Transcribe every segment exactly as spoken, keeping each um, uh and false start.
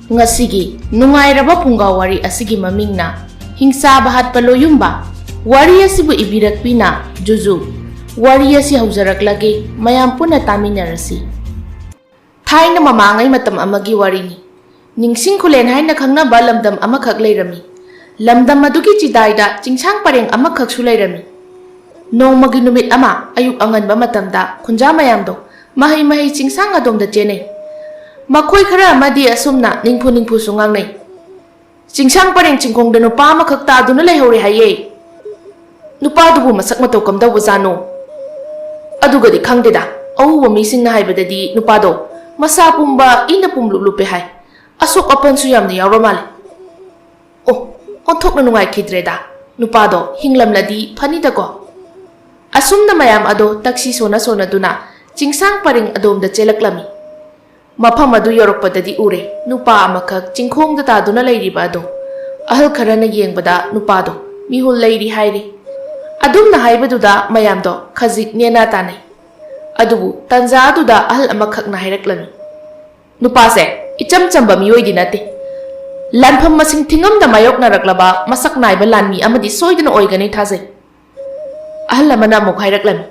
ꯉꯁꯤꯒꯤ ꯅꯨꯡꯉꯥꯏꯔꯕ ꯐꯨꯡꯒꯥ ꯋꯥꯔꯤ ꯑꯁꯤꯒꯤ ꯃꯃꯤꯡꯅ ꯍꯤꯡꯆꯥꯕ ꯍꯥꯠꯄ ꯂꯣꯌꯨꯝꯕ꯫ ꯋꯥꯔꯤ ꯑꯁꯤꯕꯨ ꯏꯕꯤꯔꯛꯄꯤꯅ ꯖꯨꯖꯨ꯫ ꯋꯥꯔꯤ ꯑꯁꯤ ꯍꯧꯖꯔꯛꯂꯒꯦ, ꯃꯌꯥꯝ ꯄꯨꯟꯅ ꯇꯥꯃꯤꯟꯅꯔꯁꯤ꯫ ꯊꯥꯏꯅ ꯃꯃꯥꯡꯉꯩ ꯃꯇꯝ ꯑꯃꯒꯤ ꯋꯥꯔꯤꯅꯤ꯫ ꯅꯤꯡꯁꯤꯡ ꯈꯨꯂꯦꯟ ꯍꯥꯏꯅ ꯈꯪꯅꯕ ꯂꯝꯗꯝ ꯑꯃꯈꯛ ꯂꯩꯔꯝꯃꯤ꯫ ꯂꯝꯗꯝ ꯑꯗꯨꯒꯤ ꯆꯤꯗꯥꯏꯗ ꯆꯤꯡꯁꯥꯡ ꯄꯔꯦꯡ ꯑꯃꯈꯛꯁꯨ ꯂꯩꯔꯝꯃꯤ꯫ ꯅꯣꯡꯃꯒꯤ ꯅꯨꯃꯤꯠ ꯑꯃ ꯑꯌꯨꯛ ꯑꯉꯟꯕ ꯃꯇꯝꯗ ꯈꯨꯟꯖꯥ ꯃꯌꯥꯝꯗꯣ ꯃꯍꯩ ꯃꯍꯩ ꯆꯤꯡꯁꯥꯡ ꯑꯗꯣꯝꯗ ꯆꯦꯟꯅꯩ꯫ ꯃꯈꯣꯏ ꯈꯔ ꯑꯃꯗꯤ ꯑꯁꯨꯝꯅ ꯅꯤꯡꯐꯨ ꯅꯤꯡꯐꯨꯁꯨ ꯉꯥꯡꯅꯩ, "ꯆꯤꯡꯁꯥꯡ ꯄꯔꯦꯡ ꯆꯤꯡꯈꯣꯡꯗ ꯅꯨꯄꯥ ꯑꯃꯈꯛ ꯇꯥꯗꯨꯅ ꯂꯩꯍꯧꯔꯦ ꯍꯥꯏꯌꯦ꯫ ꯅꯨꯄꯥꯗꯨꯕꯨ ꯃꯁꯛ ꯃꯇꯧ ꯀꯝꯗꯧꯕꯖꯥꯠꯅꯣ?" "ꯑꯗꯨꯒꯗꯤ ꯈꯪꯗꯦꯗ, ꯑꯎꯕ ꯃꯤꯁꯤꯡꯅ ꯍꯥꯏꯕꯗꯗꯤ ꯅꯨꯄꯥꯗꯣ ꯃꯁꯥ ꯄꯨꯝꯕ ꯏꯅ ꯄꯨꯝꯂꯨꯞ ꯂꯨꯞꯄꯦ ꯍꯥꯏ꯫ ꯑꯁꯣꯛ ꯑꯄꯟꯁꯨ ꯌꯥꯝꯅ ꯌꯥꯎꯔ ꯃꯥꯜꯂꯦ꯫ ꯑꯣ, ꯑꯣꯟꯊꯣꯛꯅ ꯅꯨꯡꯉꯥꯏꯈꯤꯗ꯭ꯔꯦꯗ꯫ ꯅꯨꯄꯥꯗꯣ ꯍꯤꯡꯂꯝꯂꯗꯤ ꯐꯅꯤꯗꯀꯣ꯫" ꯑꯁꯨꯝꯅ ꯃꯌꯥꯝ ꯑꯗꯣ ꯇꯛꯁꯤ ꯁꯣꯟꯅ ꯁꯣꯟꯅꯗꯨꯅ ꯆꯤꯡꯁꯥꯡ ꯄꯔꯤꯡ ꯑꯗꯣꯝꯗ ꯆꯦꯜꯂꯛꯂꯝꯃꯤ꯫ ꯃꯐꯝ ꯑꯗꯨ ꯌꯧꯔꯛꯄꯗꯗꯤ ꯎꯔꯦ, ꯅꯨꯄꯥ ꯑꯃꯈꯛ ꯆꯤꯡꯈꯣꯡꯗ ꯇꯥꯗꯨꯅ ꯂꯩꯔꯤꯕ ꯑꯗꯣ꯫ ꯑꯍꯜ ꯈꯔꯅ ꯌꯦꯡꯕꯗ ꯅꯨꯄꯥꯗꯣ ꯃꯤꯍꯨꯜ ꯂꯩꯔꯤ ꯍꯥꯏꯔꯤ꯫ ꯑꯗꯨꯝꯅ ꯍꯥꯏꯕꯗꯨꯗ ꯃꯌꯥꯝꯗꯣ ꯈꯖꯤꯛ ꯅꯦꯅꯥ ꯇꯥꯅꯩ꯫ ꯑꯗꯨꯕꯨ ꯇꯟꯖꯥ ꯑꯗꯨꯗ ꯑꯍꯜ ꯑꯃꯈꯛꯅ ꯍꯥꯏꯔꯛꯂꯝꯃꯤ, "ꯅꯨꯄꯥꯁꯦ ꯏꯆꯝ ꯆꯝꯕ ꯃꯤꯑꯣꯏꯗꯤ ꯅꯠꯇꯦ꯫ ꯂꯥꯟꯐꯝ ꯃꯁꯤꯡ ꯊꯤꯉꯝꯗ ꯃꯥꯌꯣꯛꯅꯔꯛꯂꯕ ꯃꯁꯛ ꯅꯥꯏꯕ ꯂꯥꯟꯃꯤ ꯑꯃꯗꯤ ꯁꯣꯏꯗꯅ ꯑꯣꯏꯒꯅꯤ ꯊꯥꯖꯩ꯫" ꯑꯍꯜ ꯑꯃꯅ ꯑꯃꯨꯛ ꯍꯥꯏꯔꯛꯂꯝꯃꯤ,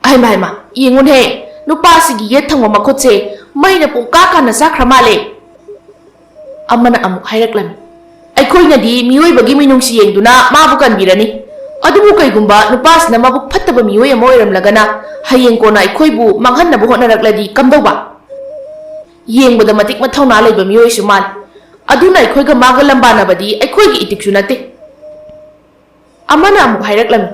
"ꯑꯍꯩꯃ ꯍꯩꯃ, ꯌꯦꯡꯉꯨꯅꯦꯍꯦ, ꯅꯨꯄꯥꯁꯤꯒꯤ ꯌꯦꯠ ꯊꯪꯕ ꯃꯈꯨꯠꯁꯦ ꯃꯩꯅ ꯄꯨꯡꯀꯥ ꯀꯥꯟꯅ ꯆꯥꯈ꯭ꯔ ꯃꯥꯜꯂꯦ꯫" ꯑꯃꯅ ꯑꯃꯨꯛ ꯍꯥꯏꯔꯛꯂꯝꯃꯤ, "ꯑꯩꯈꯣꯏꯅꯗꯤ ꯃꯤꯑꯣꯏꯕꯒꯤ ꯃꯤꯅꯨꯡꯁꯤ ꯌꯦꯡꯗꯨꯅ ꯃꯥꯕꯨ ꯀꯟꯕꯤꯔꯅꯤ꯫ ꯑꯗꯨꯕꯨ ꯀꯩꯒꯨꯝꯕ ꯅꯨꯄꯥꯁꯤꯅ ꯃꯕꯨꯛ ꯐꯠꯇꯕ ꯃꯤꯑꯣꯏ ꯑꯃ ꯑꯣꯏꯔꯝꯂꯒꯅ ꯍꯌꯦꯡ ꯀꯣꯟꯅ ꯑꯩꯈꯣꯏꯕꯨ ꯃꯥꯡꯍꯟꯅꯕ ꯍꯣꯠꯅꯔꯛꯂꯗꯤ ꯀꯝꯗꯧꯕ? ꯌꯦꯡꯕꯗ ꯃꯇꯤꯛ ꯃꯊꯧꯅꯥ ꯂꯩꯕ ꯃꯤꯑꯣꯏꯁꯨ ꯃꯥꯜꯂꯤ꯫ ꯑꯗꯨꯅ ꯑꯩꯈꯣꯏꯒ ꯃꯥꯒ ꯂꯝꯕꯥꯅꯕꯗꯤ ꯑꯩꯈꯣꯏꯒꯤ ꯏꯇꯤꯛꯁꯨ ꯅꯠꯇꯦ꯫" ꯑꯃꯅ ꯑꯃꯨꯛ ꯍꯥꯏꯔꯛꯂꯝꯃꯤ,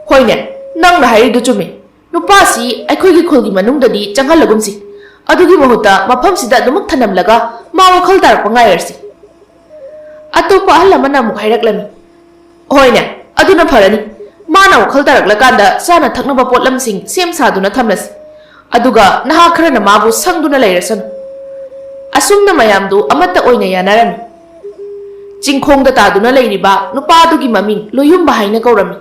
"ꯍꯣꯏꯅꯦ, ꯅꯪꯅ ꯍꯥꯏꯔꯤꯗꯨ ꯆꯨꯝꯃꯤ꯫ ꯅꯨꯄꯥꯁꯤ ꯑꯩꯈꯣꯏꯒꯤ ꯈꯨꯜꯒꯤ ꯃꯅꯨꯡꯗꯗꯤ ꯆꯪꯍꯜꯂꯒꯨꯝꯁꯤ꯫ ꯑꯗꯨꯒꯤ ꯃꯍꯨꯠꯇ ꯃꯐꯝꯁꯤꯗ ꯑꯗꯨꯃꯛ ꯊꯅꯝꯂꯒ ꯃꯥ ꯋꯥꯈꯜ ꯇꯥꯔꯛꯄ ꯉꯥꯏꯔꯁꯤ꯫" ꯑꯇꯣꯞꯄ ꯑꯍꯜ ꯑꯃꯅ ꯑꯃꯨꯛ ꯍꯥꯏꯔꯛꯂꯝꯃꯤ, "ꯍꯣꯏꯅꯦ, ꯑꯗꯨꯅ ꯐꯔꯅꯤ꯫ ꯃꯥꯅ ꯋꯥꯈꯜ ꯇꯥꯔꯛꯂꯀꯥꯟꯗ ꯆꯥꯅ ꯊꯛꯅꯕ ꯄꯣꯠꯂꯝꯁꯤꯡ ꯁꯦꯝ ꯁꯥꯗꯨꯅ ꯊꯝꯂꯁꯤ꯫ ꯑꯗꯨꯒ ꯅꯍꯥ ꯈꯔꯅ ꯃꯥꯕꯨ ꯁꯪꯗꯨꯅ ꯂꯩꯔꯁꯅꯨ꯫" ꯑꯁꯨꯝꯅ ꯃꯌꯥꯝꯗꯨ ꯑꯃꯠꯇ ꯑꯣꯏꯅ ꯌꯥꯅꯔꯝꯃꯤ꯫ ꯆꯤꯡꯈꯣꯡꯗ ꯇꯥꯗꯨꯅ ꯂꯩꯔꯤꯕ ꯅꯨꯄꯥ ꯑꯗꯨꯒꯤ ꯃꯃꯤꯡ ꯂꯣꯌꯨꯝꯕ ꯍꯥꯏꯅ ꯀꯧꯔꯝꯃꯤ꯫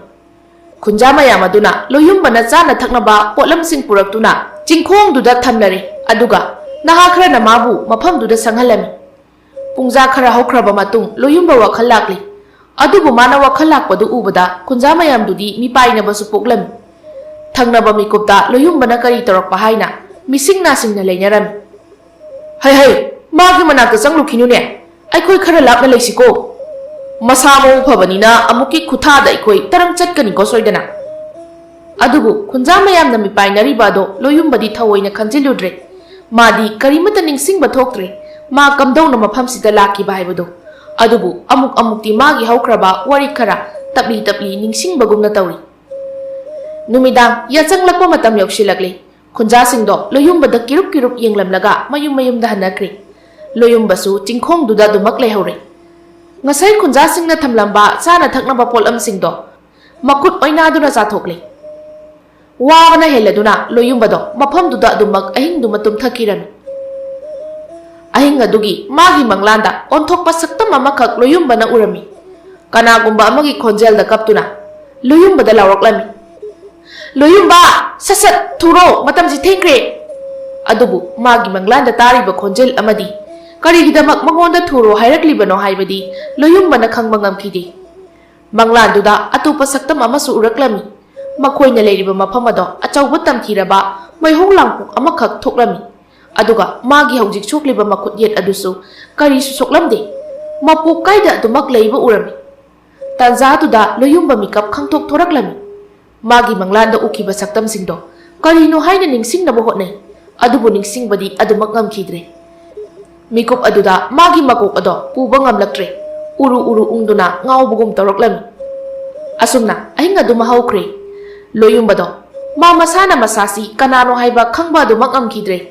ꯈꯨꯟꯖꯥ ꯃꯌꯥꯝ ꯑꯗꯨꯅ ꯂꯣꯌꯨꯝꯕꯅ ꯆꯥꯅ ꯊꯛꯅꯕ ꯄꯣꯠꯂꯝꯁꯤꯡ ꯄꯨꯔꯛꯇꯨꯅ ꯆꯤꯡꯈꯣꯡꯗꯨꯗ ꯊꯝꯂꯔꯦ, ꯑꯗꯨꯒ ꯅꯍꯥ ꯈꯔꯅ ꯃꯥꯕꯨ ꯃꯐꯝꯗꯨꯗ ꯁꯪꯍꯜꯂꯝꯃꯤ꯫ ꯄꯨꯡꯖꯥ ꯈꯔ ꯍꯧꯈ꯭ꯔꯕ ꯃꯇꯨꯡ ꯂꯣꯌꯨꯝꯕ ꯋꯥꯈꯜ ꯂꯥꯛꯂꯤ꯫ ꯑꯗꯨꯕꯨ ꯃꯥꯅ ꯋꯥꯈꯜ ꯂꯥꯛꯄꯗꯨ ꯎꯕꯗ ꯈꯨꯟꯖꯥ ꯃꯌꯥꯝꯗꯨꯗꯤ ꯃꯤꯄꯥꯏꯅꯕꯁꯨ ꯄꯣꯛꯂꯝꯃꯤ꯫ ꯊꯪꯅꯕ ꯃꯤꯀꯨꯞꯇ ꯂꯣꯌꯨꯝꯕꯅ ꯀꯔꯤ ꯇꯧꯔꯛꯄ ꯍꯥꯏꯅ ꯃꯤꯁꯤꯡ ꯅꯥꯁꯤꯡꯅ ꯂꯩꯅꯔꯝꯃꯤ꯫ "ꯍꯩ ꯍꯩ, ꯃꯥꯒꯤ ꯃꯅꯥꯛꯇ ꯆꯪꯂꯨꯈꯤꯅꯨꯅꯦ, ꯑꯩꯈꯣꯏ ꯈꯔ ꯂꯥꯞꯅ ꯂꯩꯁꯤꯀꯣ꯫ ꯃꯁꯥ ꯃꯎ ꯐꯕꯅꯤꯅ ꯑꯃꯨꯛꯀꯤ ꯈꯨꯊꯥꯗ ꯑꯩꯈꯣꯏ ꯇꯔꯪ ꯆꯠꯀꯅꯤꯀꯣ ꯁꯣꯏꯗꯅ"꯫ ꯑꯗꯨꯕꯨ ꯈꯨꯟꯖꯥ ꯃꯌꯥꯝꯅ ꯃꯤꯄꯥꯏꯅꯔꯤꯕ ꯑꯗꯣ ꯂꯣꯌꯨꯝꯕꯗꯤ ꯊꯑꯣꯏꯅ ꯈꯟꯖꯤꯜꯂꯨꯗ꯭ꯔꯦ꯫ ꯃꯥꯗꯤ ꯀꯔꯤꯃꯠꯇ ꯅꯤꯡꯁꯤꯡꯕ ꯊꯣꯛꯇ꯭ꯔꯦ꯫ ꯃꯥ ꯀꯝꯗꯧꯅ ꯃꯐꯝꯁꯤꯗ ꯂꯥꯛꯈꯤꯕ ꯍꯥꯏꯕꯗꯣ꯫ ꯑꯗꯨꯕꯨ ꯑꯃꯨꯛ ꯑꯃꯨꯛꯇꯤ ꯃꯥꯒꯤ ꯍꯧꯈ꯭ꯔꯕ ꯋꯥꯔꯤ ꯈꯔ ꯇꯞꯂꯤ ꯇꯞꯂꯤ ꯅꯤꯡꯁꯤꯡꯕꯒꯨꯝꯅ ꯇꯧꯔꯤ꯫ ꯅꯨꯃꯤꯗꯥꯡ ꯌꯥꯆꯪꯂꯛꯄ ꯃꯇꯝ ꯌꯧꯁꯤꯜꯂꯛꯂꯦ꯫ ꯈꯨꯟꯖꯥꯁꯤꯡꯗꯣ ꯂꯣꯌꯨꯝꯕꯗ ꯀꯤꯔꯨꯞ ꯀꯤꯔꯨꯞ ꯌꯦꯡꯂꯝꯂꯒ ꯃꯌꯨꯝ ꯃꯌꯨꯝꯗ ꯍꯟꯅꯈ꯭ꯔꯦ꯫ ꯂꯣꯌꯨꯝꯕꯁꯨ ꯆꯤꯡꯈꯣꯡꯗꯨꯗ ꯑꯗꯨꯃꯛ ꯂꯩꯍꯧꯔꯦ꯫ ꯉꯁꯥꯏ ꯈꯨꯟꯖꯥꯁꯤꯡꯅ ꯊꯝꯂꯝꯕ ꯆꯥꯅ ꯊꯛꯅꯕ ꯄꯣꯠꯂꯝꯁꯤꯡꯗꯣ ꯃꯈꯨꯠ ꯑꯣꯏꯅꯥꯗꯨꯅ ꯆꯥꯊꯣꯛꯂꯦ꯫ ꯋꯥꯕꯅ ꯍꯦꯜꯂꯗꯨꯅ ꯂꯣꯌꯨꯝꯕꯗꯣ ꯃꯐꯝꯗꯨꯗ ꯑꯗꯨꯃꯛ ꯑꯍꯤꯡꯗꯨꯃ ꯇꯨꯝꯊꯈꯤꯔꯝꯃꯤ꯫ ꯑꯍꯤꯡ ꯑꯗꯨꯒꯤ ꯃꯥꯒꯤ ꯃꯪꯂꯥꯟꯗ ꯑꯣꯟꯊꯣꯛꯄ ꯁꯛꯇꯝ ꯑꯃꯈꯛ ꯂꯣꯌꯨꯝꯕꯅ ꯎꯔꯝꯃꯤ꯫ ꯀꯅꯥꯒꯨꯝꯕ ꯑꯃꯒꯤ ꯈꯣꯟꯖꯦꯜꯗ ꯀꯞꯇꯨꯅ ꯂꯣꯌꯨꯝꯕꯗ ꯂꯥꯎꯔꯛꯂꯝꯃꯤ, "ꯂꯣꯌꯨꯝꯕ, ꯁꯠ ꯁꯠ ꯊꯨꯔꯣ, ꯃꯇꯝꯁꯤ ꯊꯦꯡꯈ꯭ꯔꯦ!" ꯑꯗꯨꯕꯨ ꯃꯥꯒꯤ ꯃꯪꯂꯥꯟꯗ ꯇꯥꯔꯤꯕ ꯈꯣꯟꯖꯦꯜ ꯑꯃꯗꯤ ꯀꯔꯤꯒꯤꯗꯃꯛ ꯃꯉꯣꯟꯗ ꯊꯨꯔꯣ ꯍꯥꯏꯔꯛꯂꯤꯕꯅꯣ ꯍꯥꯏꯕꯗꯤ ꯂꯣꯌꯨꯝꯕꯅ ꯈꯪꯕ ꯉꯝꯈꯤꯗꯦ꯫ ꯃꯪꯂꯥꯟꯗꯨꯗ ꯑꯇꯣꯞꯄ ꯁꯛꯇꯝ ꯑꯃꯁꯨ ꯎꯔꯛꯂꯝꯃꯤ꯫ ꯃꯈꯣꯏꯅ ꯂꯩꯔꯤꯕ ꯃꯐꯝ ꯑꯗꯣ ꯑꯆꯧꯕ ꯇꯝꯊꯤꯔꯕ ꯃꯩꯍꯧ ꯂꯥꯡꯄꯣꯛ ꯑꯃꯈꯛ ꯊꯣꯛꯂꯝꯃꯤ꯫ ꯑꯗꯨꯒ ꯃꯥꯒꯤ ꯍꯧꯖꯤꯛ ꯁꯣꯛꯂꯤꯕ ꯃꯈꯨꯠ ꯌꯦꯠ ꯑꯗꯨꯁꯨ ꯀꯔꯤꯁꯨ ꯁꯣꯛꯂꯝꯗꯦ꯫ ꯃꯄꯣꯛ ꯀꯥꯏꯗ ꯑꯗꯨꯃꯛ ꯂꯩꯕ ꯎꯔꯝꯃꯤ꯫ ꯇꯥꯟꯖꯥꯗꯨꯗ ꯂꯣꯌꯨꯝꯕ ꯃꯤꯀꯞ ꯈꯪꯊꯣꯛ ꯊꯣꯔꯛꯂꯝꯃꯤ꯫ ꯃꯥꯒꯤ ꯃꯪꯂꯥꯟꯗ ꯎꯈꯤꯕ ꯁꯛꯇꯝꯁꯤꯡꯗꯣ ꯀꯔꯤꯅꯣ ꯍꯥꯏꯅ ꯅꯤꯡꯁꯤꯡꯅꯕ ꯍꯣꯠꯅꯩ, ꯑꯗꯨꯕꯨ ꯅꯤꯡꯁꯤꯡꯕꯗꯤ ꯑꯗꯨꯃꯛ ꯉꯝꯈꯤꯗ꯭ꯔꯦ꯫ ꯃꯤꯀꯨꯞ ꯑꯗꯨꯗ ꯃꯥꯒꯤ ꯃꯀꯣꯛ ꯑꯗꯣ ꯄꯨꯕ ꯉꯝꯂꯛꯇ꯭ꯔꯦ, ꯎꯔꯨ ꯎꯔꯨ ꯎꯪꯗꯨꯅ ꯉꯥꯎꯕꯒꯨꯝ ꯇꯧꯔꯛꯂꯝꯃꯤ꯫ ꯑꯁꯨꯝꯅ ꯑꯍꯤꯡ ꯑꯗꯨꯃ ꯍꯧꯈ꯭ꯔꯦ꯫ ꯂꯣꯌꯨꯝꯕꯗꯣ ꯃꯥ ꯃꯁꯥꯅ ꯃꯁꯥꯁꯤ ꯀꯅꯥꯅꯣ ꯍꯥꯏꯕ ꯈꯪꯕ ꯑꯗꯨꯃꯛ ꯉꯝꯈꯤꯗ꯭ꯔꯦ꯫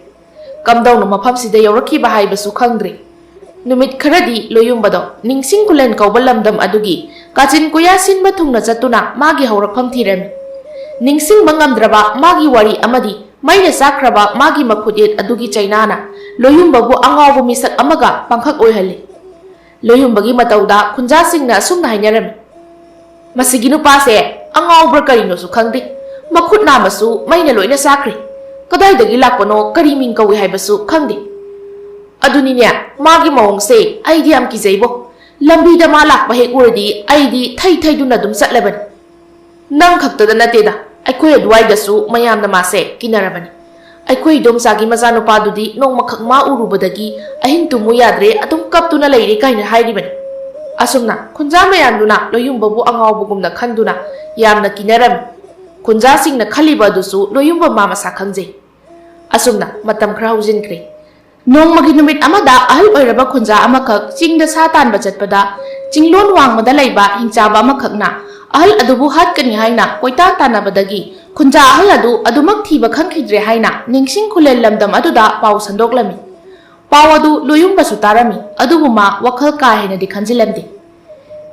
ꯀꯝꯗꯧꯅ ꯃꯐꯝꯁꯤꯗ ꯌꯧꯔꯛꯈꯤꯕ ꯍꯥꯏꯕꯁꯨ ꯈꯪꯗ꯭ꯔꯦ꯫ ꯅꯨꯃꯤꯠ ꯈꯔꯗꯤ ꯂꯣꯌꯨꯝꯕꯗꯣ ꯅꯤꯡꯁꯤꯡ ꯈꯨꯂꯦꯟ ꯀꯧꯕ ꯂꯝꯗꯝ ꯑꯗꯨꯒꯤ ꯀꯥꯆꯤꯟ ꯀꯣꯌꯥ ꯁꯤꯟꯕ ꯊꯨꯡꯅ ꯆꯠꯇꯨꯅ ꯃꯥꯒꯤ ꯍꯧꯔꯛꯐꯝ ꯊꯤꯔꯝꯃꯤ꯫ ꯅꯤꯡꯁꯤꯡꯕ ꯉꯝꯗ꯭ꯔꯕ ꯃꯥꯒꯤ ꯋꯥꯔꯤ ꯑꯃꯗꯤ ꯃꯩꯅ ꯆꯥꯛꯈ꯭ꯔꯕ ꯃꯥꯒꯤ ꯃꯈꯨꯠ ꯌꯦꯠ ꯑꯗꯨꯒꯤ ꯆꯩꯅꯥꯅ ꯂꯣꯌꯨꯝꯕꯕꯨ ꯑꯉꯥꯎꯕ ꯃꯤꯁꯛ ꯑꯃꯒ ꯄꯥꯡꯈꯛ ꯑꯣꯏꯍꯜꯂꯤ꯫ ꯂꯣꯌꯨꯝꯕꯒꯤ ꯃꯇꯧꯗ ꯈꯨꯟꯖꯥꯁꯤꯡꯅ ꯑꯁꯨꯝꯅ ꯍꯥꯏꯅꯔꯝꯃꯤ, "ꯃꯁꯤꯒꯤ ꯅꯨꯄꯥꯁꯦ ꯑꯉꯥꯎꯕ꯭ꯔꯥ ꯀꯔꯤꯅꯣꯁꯨ ꯈꯪꯗꯦ꯫ ꯃꯈꯨꯠ ꯅꯥꯝꯃꯁꯨ ꯃꯩꯅ ꯂꯣꯏꯅ ꯆꯥꯈ꯭ꯔꯦ꯫ ꯀꯗꯥꯏꯗꯒꯤ ꯂꯥꯛꯄꯅꯣ, ꯀꯔꯤ ꯃꯤꯡ ꯀꯧꯏ ꯍꯥꯏꯕꯁꯨ ꯈꯪꯗꯦ"꯫ ꯑꯗꯨꯅꯤꯅꯦ, ꯃꯥꯒꯤ ꯃꯑꯣꯡꯁꯦ ꯑꯩꯗꯤ ꯌꯥꯝ ꯀꯤꯖꯩꯕꯣ꯫ ꯂꯝꯕꯤꯗ ꯃꯥ ꯂꯥꯛꯄ ꯍꯦꯛ ꯎꯔꯗꯤ ꯑꯩꯗꯤ ꯊꯩ ꯊꯩꯗꯨꯅ ꯑꯗꯨꯝ ꯆꯠꯂꯕꯅꯤ꯫ ꯅꯪ ꯈꯛꯇꯗ ꯅꯠꯇꯦꯗ, ꯑꯩꯈꯣꯏ ꯑꯗꯨꯋꯥꯏꯗꯁꯨ ꯃꯌꯥꯝꯅ ꯃꯥꯁꯦ ꯀꯤꯅꯔꯕꯅꯤ꯫ ꯑꯩꯈꯣꯏ ꯏꯗꯣꯝꯆꯥꯒꯤ ꯃꯆꯥꯅꯨꯄꯥꯗꯨꯗꯤ ꯅꯣꯡꯃꯈꯛ ꯃꯥ ꯎꯔꯨꯕꯗꯒꯤ ꯑꯍꯤꯡ ꯇꯨꯝꯃꯨ ꯌꯥꯗ꯭ꯔꯦ, ꯑꯗꯨꯝ ꯀꯞꯇꯨꯅ ꯂꯩꯔꯦ ꯀꯥꯏꯅ ꯍꯥꯏꯔꯤꯕꯅꯤ꯫ ꯑꯁꯨꯝꯅ ꯈꯨꯟꯖꯥ ꯃꯌꯥꯝꯗꯨꯅ ꯂꯣꯌꯨꯝꯕꯕꯨ ꯑꯉꯥꯎꯕꯒꯨꯝꯅ ꯈꯟꯗꯨꯅ ꯌꯥꯝꯅ ꯀꯤꯅꯔꯝꯃꯤ꯫ ꯈꯨꯟꯖꯥꯁꯤꯡꯅ ꯈꯜꯂꯤꯕ ꯑꯗꯨꯁꯨ ꯂꯣꯌꯨꯝꯕ ꯃꯥ ꯃꯁꯥ ꯈꯪꯖꯩ꯫ ꯑꯁꯨꯝꯅ ꯃꯇꯝ ꯈꯔ ꯍꯧꯖꯤꯟꯈ꯭ꯔꯦ꯫ ꯅꯣꯡꯃꯒꯤ ꯅꯨꯃꯤꯠ ꯑꯃꯗ ꯑꯍꯜ ꯑꯣꯏꯔꯕ ꯈꯨꯟꯖꯥ ꯑꯃꯈꯛ ꯆꯤꯡꯗ ꯁꯥ ꯇꯥꯟꯕ ꯆꯠꯄꯗ, ꯆꯤꯡꯂꯣꯟ ꯋꯥꯡꯃꯗ ꯂꯩꯕ ꯍꯤꯡꯆꯥꯕ ꯑꯃꯈꯛꯅ ꯑꯍꯜ ꯑꯗꯨꯕꯨ ꯍꯥꯠꯀꯅꯤ ꯍꯥꯏꯅ ꯀꯣꯏꯇꯥꯟ ꯇꯥꯟꯅꯕꯗꯒꯤ, ꯈꯨꯟꯖꯥ ꯑꯍꯜ ꯑꯗꯨ ꯑꯗꯨꯃꯛ ꯊꯤꯕ ꯈꯪꯈꯤꯗ꯭ꯔꯦ ꯍꯥꯏꯅ ꯅꯤꯡꯁꯤꯡ ꯈꯨꯂꯦꯟ ꯂꯝꯗꯝ ꯑꯗꯨꯗ ꯄꯥꯎ ꯁꯟꯗꯣꯛꯂꯝꯃꯤ꯫ ꯄꯥꯎ ꯑꯗꯨ ꯂꯣꯌꯨꯝꯕꯁꯨ ꯇꯥꯔꯝꯃꯤ, ꯑꯗꯨꯕꯨ ꯃꯥ ꯋꯥꯈꯜ ꯀꯥ ꯍꯦꯟꯅꯗꯤ ꯈꯟꯖꯤꯜꯂꯝꯗꯦ꯫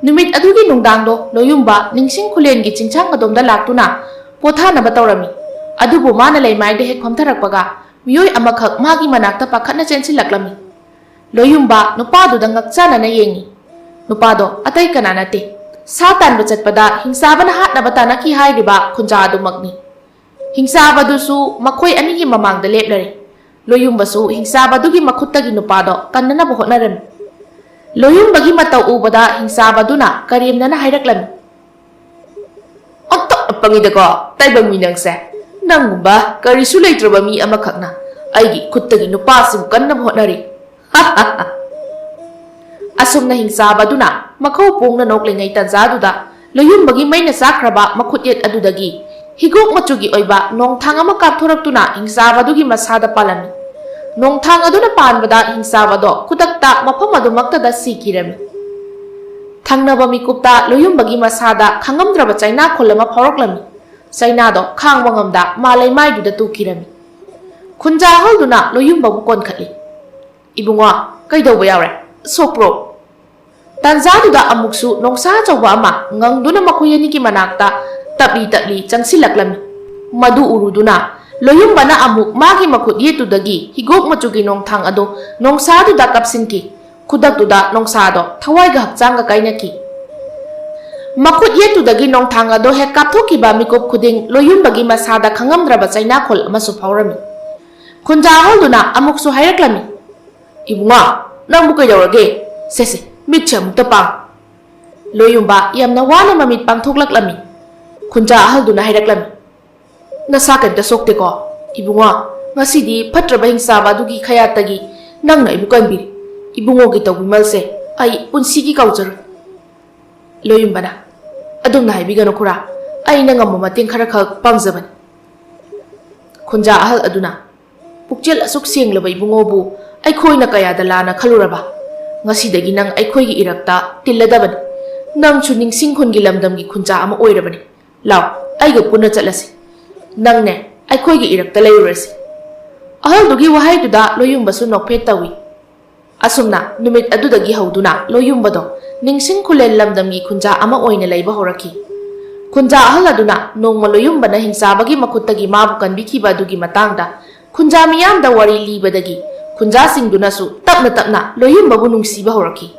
ꯅꯨꯃꯤꯠ ꯑꯗꯨꯒꯤ ꯅꯨꯡꯗꯥꯡꯗꯣ ꯂꯣꯌꯨꯝꯕ ꯅꯤꯡꯁꯤꯡ ꯈꯨꯂꯦꯟꯒꯤ ꯆꯤꯡꯁꯥꯡ ꯑꯗꯣꯝꯗ ꯂꯥꯛꯇꯨꯅ ꯄꯣꯊꯥꯅꯕ ꯇꯧꯔꯝꯃꯤ꯫ ꯑꯗꯨꯕꯨ ꯃꯥꯅ ꯂꯩꯃꯥꯏꯗ ꯍꯦꯛ ꯐꯝꯊꯔꯛꯄꯒ, ꯃꯤꯑꯣꯏ ꯑꯃꯈꯛ ꯃꯥꯒꯤ ꯃꯅꯥꯛꯇ ꯄꯥꯈꯠꯅ ꯆꯦꯟꯁꯤꯜꯂꯛꯂꯝꯃꯤ꯫ ꯂꯣꯌꯨꯝꯕ ꯅꯨꯄꯥꯗꯨꯗ ꯉꯛꯆꯥꯅꯅ ꯌꯦꯡꯉꯤ꯫ ꯅꯨꯄꯥꯗꯣ ꯑꯇꯩ ꯀꯅꯥ ꯅꯠꯇꯦ, ꯁꯥ ꯇꯥꯟꯕ ꯆꯠꯄꯗ ꯍꯤꯡꯆꯥꯕꯅ ꯍꯥꯠꯅꯕ ꯇꯥꯟꯅꯈꯤ ꯍꯥꯏꯔꯤꯕ ꯈꯨꯟꯖꯥ ꯑꯗꯨꯃꯛꯅꯤ꯫ ꯍꯤꯡꯆꯥꯕꯗꯨꯁꯨ ꯃꯈꯣꯏ ꯑꯅꯤꯒꯤ ꯃꯃꯥꯡꯗ ꯂꯦꯞꯂꯔꯦ꯫ ꯂꯣꯌꯨꯝꯕꯁꯨ ꯍꯤꯡꯆꯥꯕꯗꯨꯒꯤ ꯃꯈꯨꯠꯇꯒꯤ ꯅꯨꯄꯥꯗꯣ ꯀꯟꯅꯅꯕ ꯍꯣꯠꯅꯔꯝꯃꯤ꯫ ꯂꯣꯌꯨꯝꯕꯒꯤ ꯃꯇꯧ ꯎꯕꯗ ꯍꯤꯡꯆꯥꯕꯗꯨꯅ ꯀꯔꯦꯝꯅꯅ ꯍꯥꯏꯔꯛꯂꯝꯃꯤ꯫ "ꯑꯣꯟꯊꯣꯛꯅ ꯄꯪꯉꯤꯗꯀꯣ, ꯇꯥꯏꯕꯪ ꯃꯤ ꯅꯪꯁꯦ꯫ ꯅꯪꯒꯨꯝꯕ ꯀꯔꯤꯁꯨ ꯂꯩꯇ꯭ꯔꯕ ꯃꯤ ꯑꯃꯈꯛꯅ ꯑꯩꯒꯤ ꯈꯨꯠꯇꯒꯤ ꯅꯨꯄꯥꯁꯤꯕꯨ ꯀꯟꯅꯕ ꯍꯣꯠꯅꯔꯤ꯫" ꯑꯁꯨꯝꯅ ꯍꯤꯡꯆꯥꯕꯗꯨꯅ ꯃꯈꯧ ꯄꯣꯡꯅ ꯅꯣꯛꯂꯤꯉꯩ ꯇꯟꯖꯥꯗꯨꯗ ꯂꯣꯌꯨꯝꯕꯒꯤ ꯃꯩꯅ ꯆꯥꯛꯈ꯭ꯔꯕ ꯃꯈꯨꯠ ꯌꯦꯠ ꯑꯗꯨꯗꯒꯤ ꯍꯤꯒꯣꯛ ꯃꯆꯨꯒꯤ ꯑꯣꯏꯕ ꯅꯣꯡꯊꯥꯡ ꯑꯃ ꯀꯥꯞꯊꯣꯔꯛꯇꯨꯅ ꯍꯤꯡꯆꯥꯕꯗꯨꯒꯤ ꯃꯁꯥꯗ ꯄꯥꯜꯂꯝꯃꯤ꯫ ꯅꯣꯡꯊꯥꯡ ꯑꯗꯨꯅ ꯄꯥꯟꯕꯗ ꯍꯤꯡꯆꯥꯕꯗꯣ ꯈꯨꯗꯛꯇ ꯃꯐꯝ ꯑꯗꯨꯃꯛꯇꯗ ꯁꯤꯈꯤꯔꯝꯃꯤ꯫ ꯊꯪꯅꯕ ꯃꯤꯀꯨꯞꯇ ꯂꯣꯌꯨꯝꯕꯒꯤ ꯃꯁꯥꯗ ꯈꯪꯉꯝꯗ꯭ꯔꯕ ꯆꯩꯅꯥꯈꯣꯜ ꯑꯃ ꯐꯥꯎꯔꯛꯂꯝꯃꯤ꯫ ꯆꯩꯅꯥꯗꯣ ꯈꯥꯡꯕ ꯉꯝꯗ ꯃꯥ ꯂꯩꯃꯥꯏꯗꯨꯗ ꯇꯨꯈꯤꯔꯝꯃꯤ꯫ ꯈꯨꯟꯖꯥ ꯑꯍꯜꯗꯨꯅ ꯂꯣꯌꯨꯝꯕꯕꯨ ꯀꯣꯟꯈꯠꯂꯤ꯫ "ꯏꯕꯨꯡꯉꯣ, ꯀꯩꯗꯧꯕ ꯌꯥꯎꯔꯦ? ꯁꯣꯛꯄ꯭ꯔꯣ?" ꯇꯥꯟꯖꯥꯗꯨꯗ ꯑꯃꯨꯛꯁꯨ ꯅꯣꯡꯁꯥ ꯑꯆꯧꯕ ꯑꯃ ꯉꯪꯗꯨꯅ ꯃꯈꯣꯏ ꯑꯅꯤꯒꯤ ꯃꯅꯥꯛꯇ ꯇꯞꯂꯤ ꯇꯞꯂꯤ ꯆꯪꯁꯤꯜꯂꯛꯂꯝꯃꯤ꯫ ꯃꯗꯨ ꯎꯔꯨꯗꯨꯅ ꯂꯣꯌꯨꯝꯕꯅ ꯑꯃꯨꯛ ꯃꯥꯒꯤ ꯃꯈꯨꯠ ꯌꯦꯠꯇꯨꯗꯒꯤ ꯍꯤꯒꯣꯛ ꯃꯆꯨꯒꯤ ꯅꯣꯡꯊꯥꯡ ꯑꯗꯨ ꯅꯣꯡꯁꯥꯗꯨꯗ ꯀꯥꯞꯁꯤꯟꯈꯤ꯫ ꯈꯨꯗꯛꯇꯨꯗ ꯅꯣꯡꯁꯥꯗꯣ ꯊꯋꯥꯏꯒ ꯍꯛꯆꯥꯡꯒ ꯀꯥꯏꯅꯈꯤ꯫ ꯃꯈꯨꯠ ꯌꯦꯠꯇꯨꯗꯒꯤ ꯅꯣꯡꯊꯥꯡ ꯑꯗꯣ ꯍꯦꯛ ꯀꯥꯞꯊꯣꯛꯈꯤꯕ ꯃꯤꯀꯨꯞ ꯈꯨꯗꯤꯡ ꯂꯣꯌꯨꯝꯕꯒꯤ ꯃꯁꯥꯗ ꯈꯪꯉꯝꯗ꯭ꯔꯕ ꯆꯩꯅꯥꯈꯣꯜ ꯑꯃꯁꯨ ꯐꯥꯎꯔꯝꯃꯤ꯫ ꯈꯨꯟꯖꯥ ꯑꯍꯜꯗꯨꯅ ꯑꯃꯨꯛꯁꯨ ꯍꯥꯏꯔꯛꯂꯝꯃꯤ, "ꯏꯕꯨꯡꯉꯣ, ꯅꯪꯕꯨ ꯀꯩꯗꯧꯔꯒꯦ? ꯁꯦ ꯁꯦ, ꯃꯤꯠꯁꯦ ꯑꯃꯨꯛꯇ ꯄꯥꯡ꯫" ꯂꯣꯌꯨꯝꯕ ꯌꯥꯝꯅ ꯋꯥꯅ ꯃꯃꯤꯠ ꯄꯥꯡꯊꯣꯛꯂꯛꯂꯝꯃꯤ꯫ ꯈꯨꯟꯖꯥ ꯑꯍꯜꯗꯨꯅ ꯍꯥꯏꯔꯛꯂꯝꯃꯤ, "ꯅꯁꯥ ꯀꯩꯝꯇ ꯁꯣꯛꯇꯦꯀꯣ? ꯏꯕꯨꯡꯉꯣ, ꯉꯁꯤꯗꯤ ꯐꯠꯇ꯭ꯔꯕ ꯍꯤꯡꯆꯥꯕ ꯑꯗꯨꯒꯤ ꯈꯌꯥꯠꯇꯒꯤ ꯅꯪꯅ ꯑꯩꯕꯨ ꯀꯟꯕꯤꯔꯤ꯫ ꯏꯕꯨꯡꯉꯣꯒꯤ ꯇꯧꯕꯤꯃꯜꯁꯦ ꯑꯩ ꯄꯨꯟꯁꯤꯒꯤ ꯀꯥꯎꯖꯔꯣꯏ꯫" ꯂꯣꯌꯨꯝꯕꯅ, "ꯑꯗꯨꯝꯅ ꯍꯥꯏꯕꯤꯒꯅꯨ ꯈꯨꯔꯥ, ꯑꯩꯅ ꯉꯝꯕ ꯃꯇꯦꯡ ꯈꯔꯈꯛ ꯄꯥꯡꯖꯕꯅꯤ꯫" ꯈꯨꯟꯖꯥ ꯑꯍꯜ ꯑꯗꯨꯅ, "ꯄꯨꯛꯆꯦꯜ ꯑꯁꯨꯛ ꯁꯦꯡꯂꯕ ꯏꯕꯨꯡꯉꯣꯕꯨ ꯑꯩꯈꯣꯏꯅ ꯀꯌꯥꯗ ꯂꯥꯟꯅ ꯈꯜꯂꯨꯔꯕ? ꯉꯁꯤꯗꯒꯤ ꯅꯪ ꯑꯩꯈꯣꯏꯒꯤ ꯏꯔꯛꯇ ꯇꯤꯜꯂꯗꯕꯅꯤ꯫ ꯅꯪꯁꯨ ꯅꯤꯡꯁꯤꯡ ꯈꯨꯟꯒꯤ ꯂꯝꯗꯝꯒꯤ ꯈꯨꯟꯖꯥ ꯑꯃ ꯑꯣꯏꯔꯕꯅꯤ꯫ ꯂꯥꯎ, ꯑꯩꯒ ꯄꯨꯟꯅ ꯆꯠꯂꯁꯤ꯫ ꯅꯪꯅꯦ ꯑꯩꯈꯣꯏꯒꯤ ꯏꯔꯛꯇ ꯂꯩꯔꯨꯔꯁꯤ꯫" ꯑꯍꯜꯗꯨꯒꯤ ꯋꯥꯍꯩꯗꯨꯗ ꯂꯣꯌꯨꯝꯕꯁꯨ ꯅꯣꯛꯐꯦꯠ ꯇꯧꯏ꯫ ꯑꯁꯨꯝꯅ ꯅꯨꯃꯤꯠ ꯑꯗꯨꯗꯒꯤ ꯍꯧꯗꯨꯅ ꯂꯣꯌꯨꯝꯕꯗꯣ ꯅꯤꯡꯁꯤꯡ ꯈꯨꯂꯦꯟ ꯂꯝꯗꯝꯒꯤ ꯈꯨꯟꯖꯥ ꯑꯃ ꯑꯣꯏꯅ ꯂꯩꯕ ꯍꯧꯔꯛꯈꯤ꯫ ꯈꯨꯟꯖꯥ ꯑꯍꯜ ꯑꯗꯨꯅ ꯅꯣꯡꯃ ꯂꯣꯌꯨꯝꯕꯅ ꯍꯤꯡꯆꯥꯕꯒꯤ ꯃꯈꯨꯠꯇꯒꯤ ꯃꯥꯕꯨ ꯀꯟꯕꯤꯈꯤꯕ ꯑꯗꯨꯒꯤ ꯃꯇꯥꯡꯗ ꯈꯨꯟꯖꯥ ꯃꯤꯌꯥꯝꯗ ꯋꯥꯔꯤ ꯂꯤꯕꯗꯒꯤ ꯈꯨꯟꯖꯥꯁꯤꯡꯗꯨꯅꯁꯨ ꯇꯞꯅ ꯇꯞꯅ ꯂꯣꯌꯨꯝꯕꯕꯨ ꯅꯨꯡꯁꯤꯕ ꯍꯧꯔꯛꯈꯤ꯫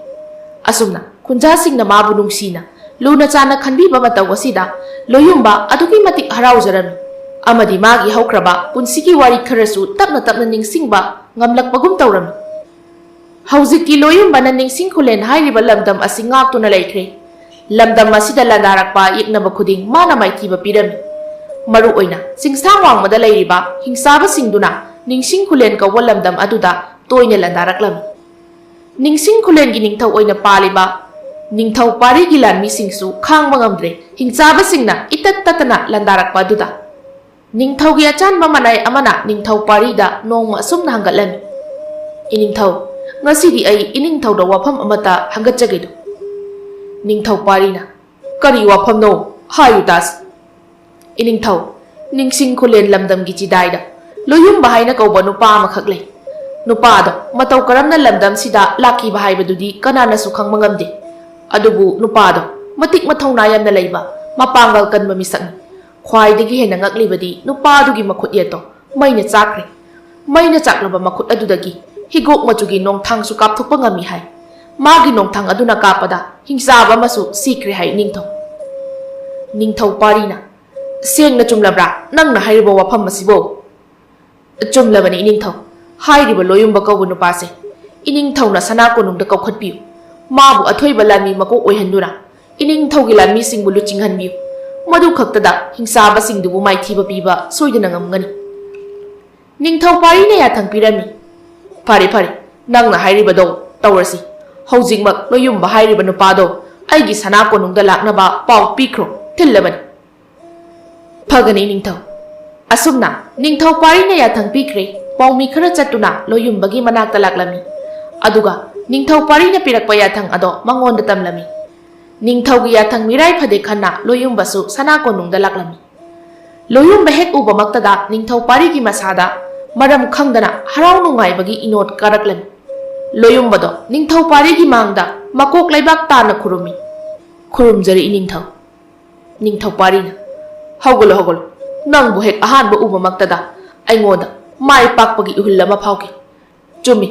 ꯑꯁꯨꯝꯅ ꯈꯨꯟꯖꯥꯁꯤꯡꯅ ꯃꯥꯕꯨ ꯅꯨꯡꯁꯤꯅ ꯂꯨꯅ ꯆꯥꯟꯅ ꯈꯟꯕꯤꯕ ꯃꯇꯧ ꯑꯁꯤꯗ ꯂꯣꯌꯨꯝꯕ ꯑꯗꯨꯛꯀꯤ ꯃꯇꯤꯛ ꯍꯔꯥꯎꯖꯔꯝꯃꯤ ꯑꯃꯗꯤ ꯃꯥꯒꯤ ꯍꯧꯈ꯭ꯔꯕ ꯄꯨꯟꯁꯤꯒꯤ ꯋꯥꯔꯤ ꯈꯔꯁꯨ ꯇꯞꯅ ꯇꯞꯅ ꯅꯤꯡꯁꯤꯡꯕ ꯉꯝꯂꯛꯄꯒꯨꯝ ꯇꯧꯔꯝꯃꯤ꯫ ꯍꯧꯖꯤꯛꯇꯤ ꯂꯣꯌꯨꯝꯕꯅ ꯅꯤꯡꯁꯤꯡ ꯈꯨꯂꯦꯟ ꯍꯥꯏꯔꯤꯕ ꯂꯝꯗꯝ ꯑꯁꯤ ꯉꯥꯛꯇꯨꯅ ꯂꯩꯈ꯭ꯔꯦ꯫ ꯂꯝꯗꯝ ꯑꯁꯤꯗ ꯂꯥꯟꯗꯥꯔꯛꯄ ꯌꯦꯛꯅꯕ ꯈꯨꯗꯤꯡ ꯃꯥꯅ ꯃꯥꯏꯊꯤꯕ ꯄꯤꯔꯝꯃꯤ꯫ ꯃꯔꯨꯑꯣꯏꯅ ꯆꯤꯡꯁꯥꯡ ꯋꯥꯡꯃꯗ ꯂꯩꯔꯤꯕ ꯍꯤꯡꯆꯥꯕꯁꯤꯡꯗꯨꯅ ꯅꯤꯡꯁꯤꯡ ꯈꯨꯂꯦꯟ ꯀꯧꯕ ꯂꯝꯗꯝ ꯑꯗꯨꯗ ꯇꯣꯏꯅ ꯂꯥꯟꯗꯥꯔꯛꯂꯝꯃꯤ꯫ ꯅꯤꯡꯁꯤꯡ ꯈꯨꯂꯦꯟꯒꯤ ꯅꯤꯡꯊꯧ ꯑꯣꯏꯅ ꯄꯥꯜꯂꯤꯕ ꯅꯤꯡꯊꯧ ꯄꯥꯔꯤꯒꯤ ꯂꯥꯟꯃꯤꯁꯤꯡꯁꯨ ꯈꯥꯡꯕ ꯉꯝꯗ꯭ꯔꯦ ꯍꯤꯡꯆꯥꯕꯁꯤꯡꯅ ꯏꯇꯠ ꯇꯠꯇꯅ ꯂꯥꯟꯗꯥꯔꯛꯄ ꯑꯗꯨꯗ꯫ ꯅꯤꯡꯊꯧꯒꯤ ꯑꯆꯥꯟꯕ ꯃꯅꯥꯏ ꯑꯃꯅ ꯅꯤꯡꯊꯧ ꯄꯥꯔꯤꯗ ꯅꯣꯡꯃ ꯑꯁꯨꯝꯅ ꯍꯪꯒꯠꯂꯝꯃꯤ, "ꯏꯅꯤꯡꯊꯧ, ꯉꯁꯤꯗꯤ ꯑꯩ ꯏꯅꯤꯡꯊꯧꯗ ꯋꯥꯐꯝ ꯑꯃꯇ ꯍꯪꯒꯠꯆꯒꯦꯗꯣ꯫" ꯅꯤꯡꯊꯧ ꯄꯥꯔꯤꯅ, "ꯀꯔꯤ ꯋꯥꯐꯝꯅꯣ? ꯍꯥꯏꯌꯨ ꯇꯥꯁꯤ꯫" "ꯏꯅꯤꯡꯊꯧ, ꯅꯤꯡꯁꯤꯡ ꯈꯨꯂꯦꯟ ꯂꯝꯗꯝꯒꯤ ꯆꯤꯗꯥꯏꯗ ꯂꯣꯌꯨꯝꯕ ꯍꯥꯏꯅ ꯀꯧꯕ ꯅꯨꯄꯥ ꯑꯃꯈꯛ ꯂꯩ꯫ ꯅꯨꯄꯥ ꯑꯗꯣ ꯃꯇꯧ ꯀꯔꯝꯅ ꯂꯝꯗꯝꯁꯤꯗ ꯂꯥꯛꯈꯤꯕ ꯍꯥꯏꯕꯗꯨꯗꯤ ꯀꯅꯥꯅꯁꯨ ꯈꯪꯕ ꯉꯝꯗꯦ꯫ ꯑꯗꯨꯕꯨ ꯅꯨꯄꯥ ꯑꯗꯣ ꯃꯇꯤꯛ ꯃꯊꯧꯅꯥ ꯌꯥꯝꯅ ꯂꯩꯕ, ꯃꯄꯥꯡꯒꯜ ꯀꯟꯕ ꯃꯤꯁꯛꯅꯤ꯫ ꯈ꯭ꯋꯥꯏꯗꯒꯤ ꯍꯦꯟꯅ ꯉꯛꯂꯤꯕꯗꯤ ꯅꯨꯄꯥ ꯑꯗꯨꯒꯤ ꯃꯈꯨꯠ ꯌꯦꯠꯇꯣ ꯃꯩꯅ ꯆꯥꯛꯈ꯭ꯔꯦ꯫ ꯃꯩꯅ ꯆꯥꯛꯂꯕ ꯃꯈꯨꯠ ꯑꯗꯨꯗꯒꯤ ꯍꯤꯒꯣꯛ ꯃꯆꯨꯒꯤ ꯅꯣꯡꯊꯥꯡꯁꯨ ꯀꯥꯞꯊꯣꯛꯄ ꯉꯝꯃꯤ ꯍꯥꯏ꯫ ꯃꯥꯒꯤ ꯅꯣꯡꯊꯥꯡ ꯑꯗꯨꯅ ꯀꯥꯞꯄꯗ ꯍꯤꯡꯆꯥꯕ ꯑꯃꯁꯨ ꯁꯤꯈ꯭ꯔꯦ ꯍꯥꯏ ꯏꯅꯤꯡꯊꯧ꯫" ꯅꯤꯡꯊꯧ ꯄꯥꯔꯤꯅ, "ꯁꯦꯡꯅ ꯆꯨꯝꯂꯕ꯭ꯔꯥ ꯅꯪꯅ ꯍꯥꯏꯔꯤꯕ ꯋꯥꯐꯝ ꯑꯁꯤꯕꯣ?" "ꯆꯨꯝꯂꯕꯅꯤ ꯏꯅꯤꯡꯊꯧ꯫ ꯍꯥꯏꯔꯤꯕ ꯂꯣꯌꯨꯝꯕ ꯀꯧꯕ ꯅꯨꯄꯥꯁꯦ ꯏꯅꯤꯡꯊꯧꯅ ꯁꯅꯥ ꯀꯣꯅꯨꯡꯗ ꯀꯧꯈꯠꯄꯤꯌꯨ꯫ ꯃꯥꯕꯨ ꯑꯊꯣꯏꯕ ꯂꯥꯟꯃꯤ ꯃꯀꯣꯛ ꯑꯣꯏꯍꯟꯗꯨꯅ ꯏꯅꯤꯡꯊꯧꯒꯤ ꯂꯥꯟꯃꯤꯁꯤꯡꯕꯨ ꯂꯨꯆꯤꯡꯍꯟꯕꯤꯌꯨ꯫ ꯃꯗꯨ ꯈꯛꯇꯗ ꯍꯤꯡꯆꯥꯕꯁꯤꯡꯗꯨꯕꯨ ꯃꯥꯏꯊꯤꯕ ꯄꯤꯕ ꯁꯣꯏꯗꯅ ꯉꯝꯒꯅꯤ꯫ ꯅꯤꯡꯊꯧ ꯄꯥꯔꯤꯅ ꯌꯥꯊꯪ ꯄꯤꯔꯝꯃꯤ꯫ "ꯐꯔꯦ, ꯐꯔꯦ, ꯅꯪꯅ ꯍꯥꯏꯔꯤꯕꯗꯣ ꯇꯧꯔꯁꯤ꯫ ꯍꯧꯖꯤꯛꯃꯛ ꯂꯣꯌꯨꯝꯕ ꯍꯥꯏꯔꯤꯕ ꯅꯨꯄꯥꯗꯣ ꯑꯩꯒꯤ ꯁꯅꯥ ꯀꯣꯅꯨꯡꯗ ꯂꯥꯛꯅꯕ ꯄꯥꯎ ꯄꯤꯈ꯭ꯔꯣ, ꯊꯤꯜꯂꯕꯅꯤ꯫" "ꯐꯒꯅꯤ ꯅꯤꯡꯊꯧ꯫" ꯑꯁꯨꯝꯅ ꯅꯤꯡꯊꯧ ꯄꯥꯔꯤꯅ ꯌꯥꯊꯪ ꯄꯤꯈ꯭ꯔꯦ꯫ ꯄꯥꯎꯃꯤ ꯈꯔ ꯆꯠꯇꯨꯅ ꯂꯣꯌꯨꯝꯕꯒꯤ ꯃꯅꯥꯛꯇ ꯂꯥꯛꯂꯝꯃꯤ꯫ ꯑꯗꯨꯒ ꯅꯤꯡꯊꯧ ꯄꯥꯔꯤꯅ ꯄꯤꯔꯛꯄ ꯌꯥꯊꯪ ꯑꯗꯣ ꯃꯉꯣꯟꯗ ꯇꯝꯂꯝꯃꯤ꯫ ꯅꯤꯡꯊꯧꯒꯤ ꯌꯥꯊꯪ ꯃꯤꯔꯥꯏ ꯐꯗꯦ ꯈꯟꯅ ꯂꯣꯌꯨꯝꯕꯁꯨ ꯁꯅꯥ ꯀꯣꯅꯨꯡꯗ ꯂꯥꯛꯂꯝꯃꯤ꯫ ꯂꯣꯌꯨꯝꯕ ꯍꯦꯛ ꯎꯕꯃꯛꯇꯗ ꯅꯤꯡꯊꯧ ꯄꯥꯔꯤꯒꯤ ꯃꯁꯥꯗ ꯃꯔꯝ ꯈꯪꯗꯅ ꯍꯔꯥꯎ ꯅꯨꯡꯉꯥꯏꯕꯒꯤ ꯏꯅꯣꯠ ꯀꯥꯔꯛꯂꯝꯃꯤ꯫ ꯂꯣꯌꯨꯝꯕꯗꯣ ꯅꯤꯡꯊꯧ ꯄꯥꯔꯤꯒꯤ ꯃꯥꯡꯗ ꯃꯀꯣꯛ ꯂꯩꯕꯥꯛ ꯇꯥꯅ ꯈꯨꯔꯨꯝꯃꯤ꯫ "ꯈꯨꯔꯨꯝꯖꯔꯤ ꯏꯅꯤꯡꯊꯧ꯫" ꯅꯤꯡꯊꯧ ꯄꯥꯔꯤꯅ, "ꯍꯧꯒꯠꯂꯣ, ꯍꯧꯒꯠꯂꯣ꯫ ꯅꯪꯕꯨ ꯍꯦꯛ ꯑꯍꯥꯟꯕ ꯎꯕꯃꯛꯇꯗ ꯑꯩꯉꯣꯟꯗ ꯃꯥꯏ ꯄꯥꯛꯄꯒꯤ ꯏꯍꯨꯜ ꯑꯃ ꯐꯥꯎꯈꯤ꯫ ꯆꯨꯝꯃꯤ,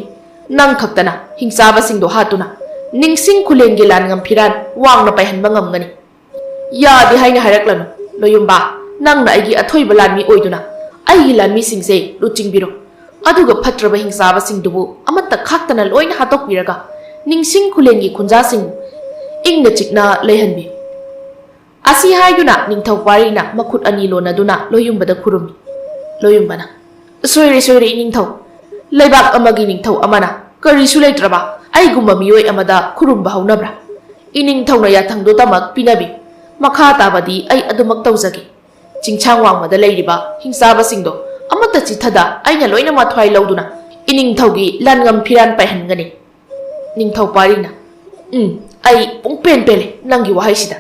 ꯅꯪ ꯈꯛꯇꯅ ꯍꯤꯡꯆꯥꯕꯁꯤꯡꯗꯣ ꯍꯥꯠꯇꯨꯅ ꯅꯤꯡꯁꯤꯡ ꯈꯨꯂꯦꯟꯒꯤ ꯂꯥꯟꯉꯝ ꯐꯤꯔꯥꯟ ꯋꯥꯡꯅ ꯄꯥꯏꯍꯟꯕ ꯉꯝꯒꯅꯤ꯫ ꯌꯥꯗꯦ ꯍꯥꯏꯅ ꯍꯥꯏꯔꯛꯂꯅꯨ, ꯂꯣꯌꯨꯝꯕ꯫ ꯅꯪꯅ ꯑꯩꯒꯤ ꯑꯊꯣꯏꯕ ꯂꯥꯟꯃꯤ ꯑꯣꯏꯗꯨꯅ ꯑꯩꯒꯤ ꯂꯥꯟꯃꯤꯁꯤꯡꯁꯦ ꯂꯨꯆꯤꯡꯕꯤꯔꯣ꯫ ꯑꯗꯨꯒ ꯐꯠꯇ꯭ꯔꯕ ꯍꯤꯡꯆꯥꯕꯁꯤꯡꯗꯨꯕꯨ ꯑꯃꯠꯇ ꯈꯥꯛꯇꯅ ꯂꯣꯏꯅ ꯍꯥꯠꯇꯣꯛꯄꯤꯔꯒ ꯅꯤꯡꯁꯤꯡ ꯈꯨꯂꯦꯟꯒꯤ ꯈꯨꯟꯖꯥꯁꯤꯡꯕꯨ ꯏꯪꯅ ꯆꯤꯛꯅ ꯂꯩꯍꯟꯕꯤꯌꯨ꯫" ꯑꯁꯤ ꯍꯥꯏꯗꯨꯅ ꯅꯤꯡꯊꯧ ꯄꯥꯔꯤꯅ ꯃꯈꯨꯠ ꯑꯅꯤ ꯂꯣꯟꯅꯗꯨꯅ ꯂꯣꯌꯨꯝꯕꯗ ꯈꯨꯔꯨꯝꯃꯤ꯫ ꯂꯣꯌꯨꯝꯕꯅ, "ꯁꯣꯏꯔꯦ, ꯁꯣꯏꯔꯦ, ꯏꯅꯤꯡꯊꯧ꯫ ꯂꯩꯕꯥꯛ ꯑꯃꯒꯤ ꯅꯤꯡꯊꯧ ꯑꯃꯅ ꯀꯔꯤꯁꯨ ꯂꯩꯇ꯭ꯔꯕ ꯑꯩꯒꯨꯝꯕ ꯃꯤꯑꯣꯏ ꯑꯃꯗ ꯈꯨꯔꯨꯝꯕ ꯍꯧꯅꯕ꯭ꯔꯥ? ꯏꯅꯤꯡꯊꯧꯅ ꯌꯥꯊꯪꯗꯨꯇꯃꯛ ꯄꯤꯅꯕꯤꯌꯨ꯫ ꯃꯈꯥ ꯇꯥꯕꯗꯤ ꯑꯩ ꯑꯗꯨꯃꯛ ꯇꯧꯖꯒꯦ꯫ ꯆꯤꯡꯁꯥꯡ ꯋꯥꯡꯃꯗ ꯂꯩꯔꯤꯕ ꯍꯤꯡꯆꯥꯕꯁꯤꯡꯗꯣ ꯑꯃꯠꯇ ꯆꯤꯠꯊꯗ ꯑꯩꯅ ꯂꯣꯏꯅ ꯃꯊ꯭ꯋꯥꯏ ꯂꯧꯗꯨꯅ ꯏꯅꯤꯡꯊꯧꯒꯤ ꯂꯥꯟꯉꯝ ꯐꯤꯔꯥꯟ ꯄꯥꯏꯍꯟꯒꯅꯤ꯫" ꯅꯤꯡꯊꯧ ꯄꯥꯔꯤꯅ, "ꯎꯝ, ꯑꯩ ꯄꯨꯡꯄꯦꯟ ꯄꯦꯜꯂꯦ ꯅꯪꯒꯤ ꯋꯥꯍꯩꯁꯤꯗ꯫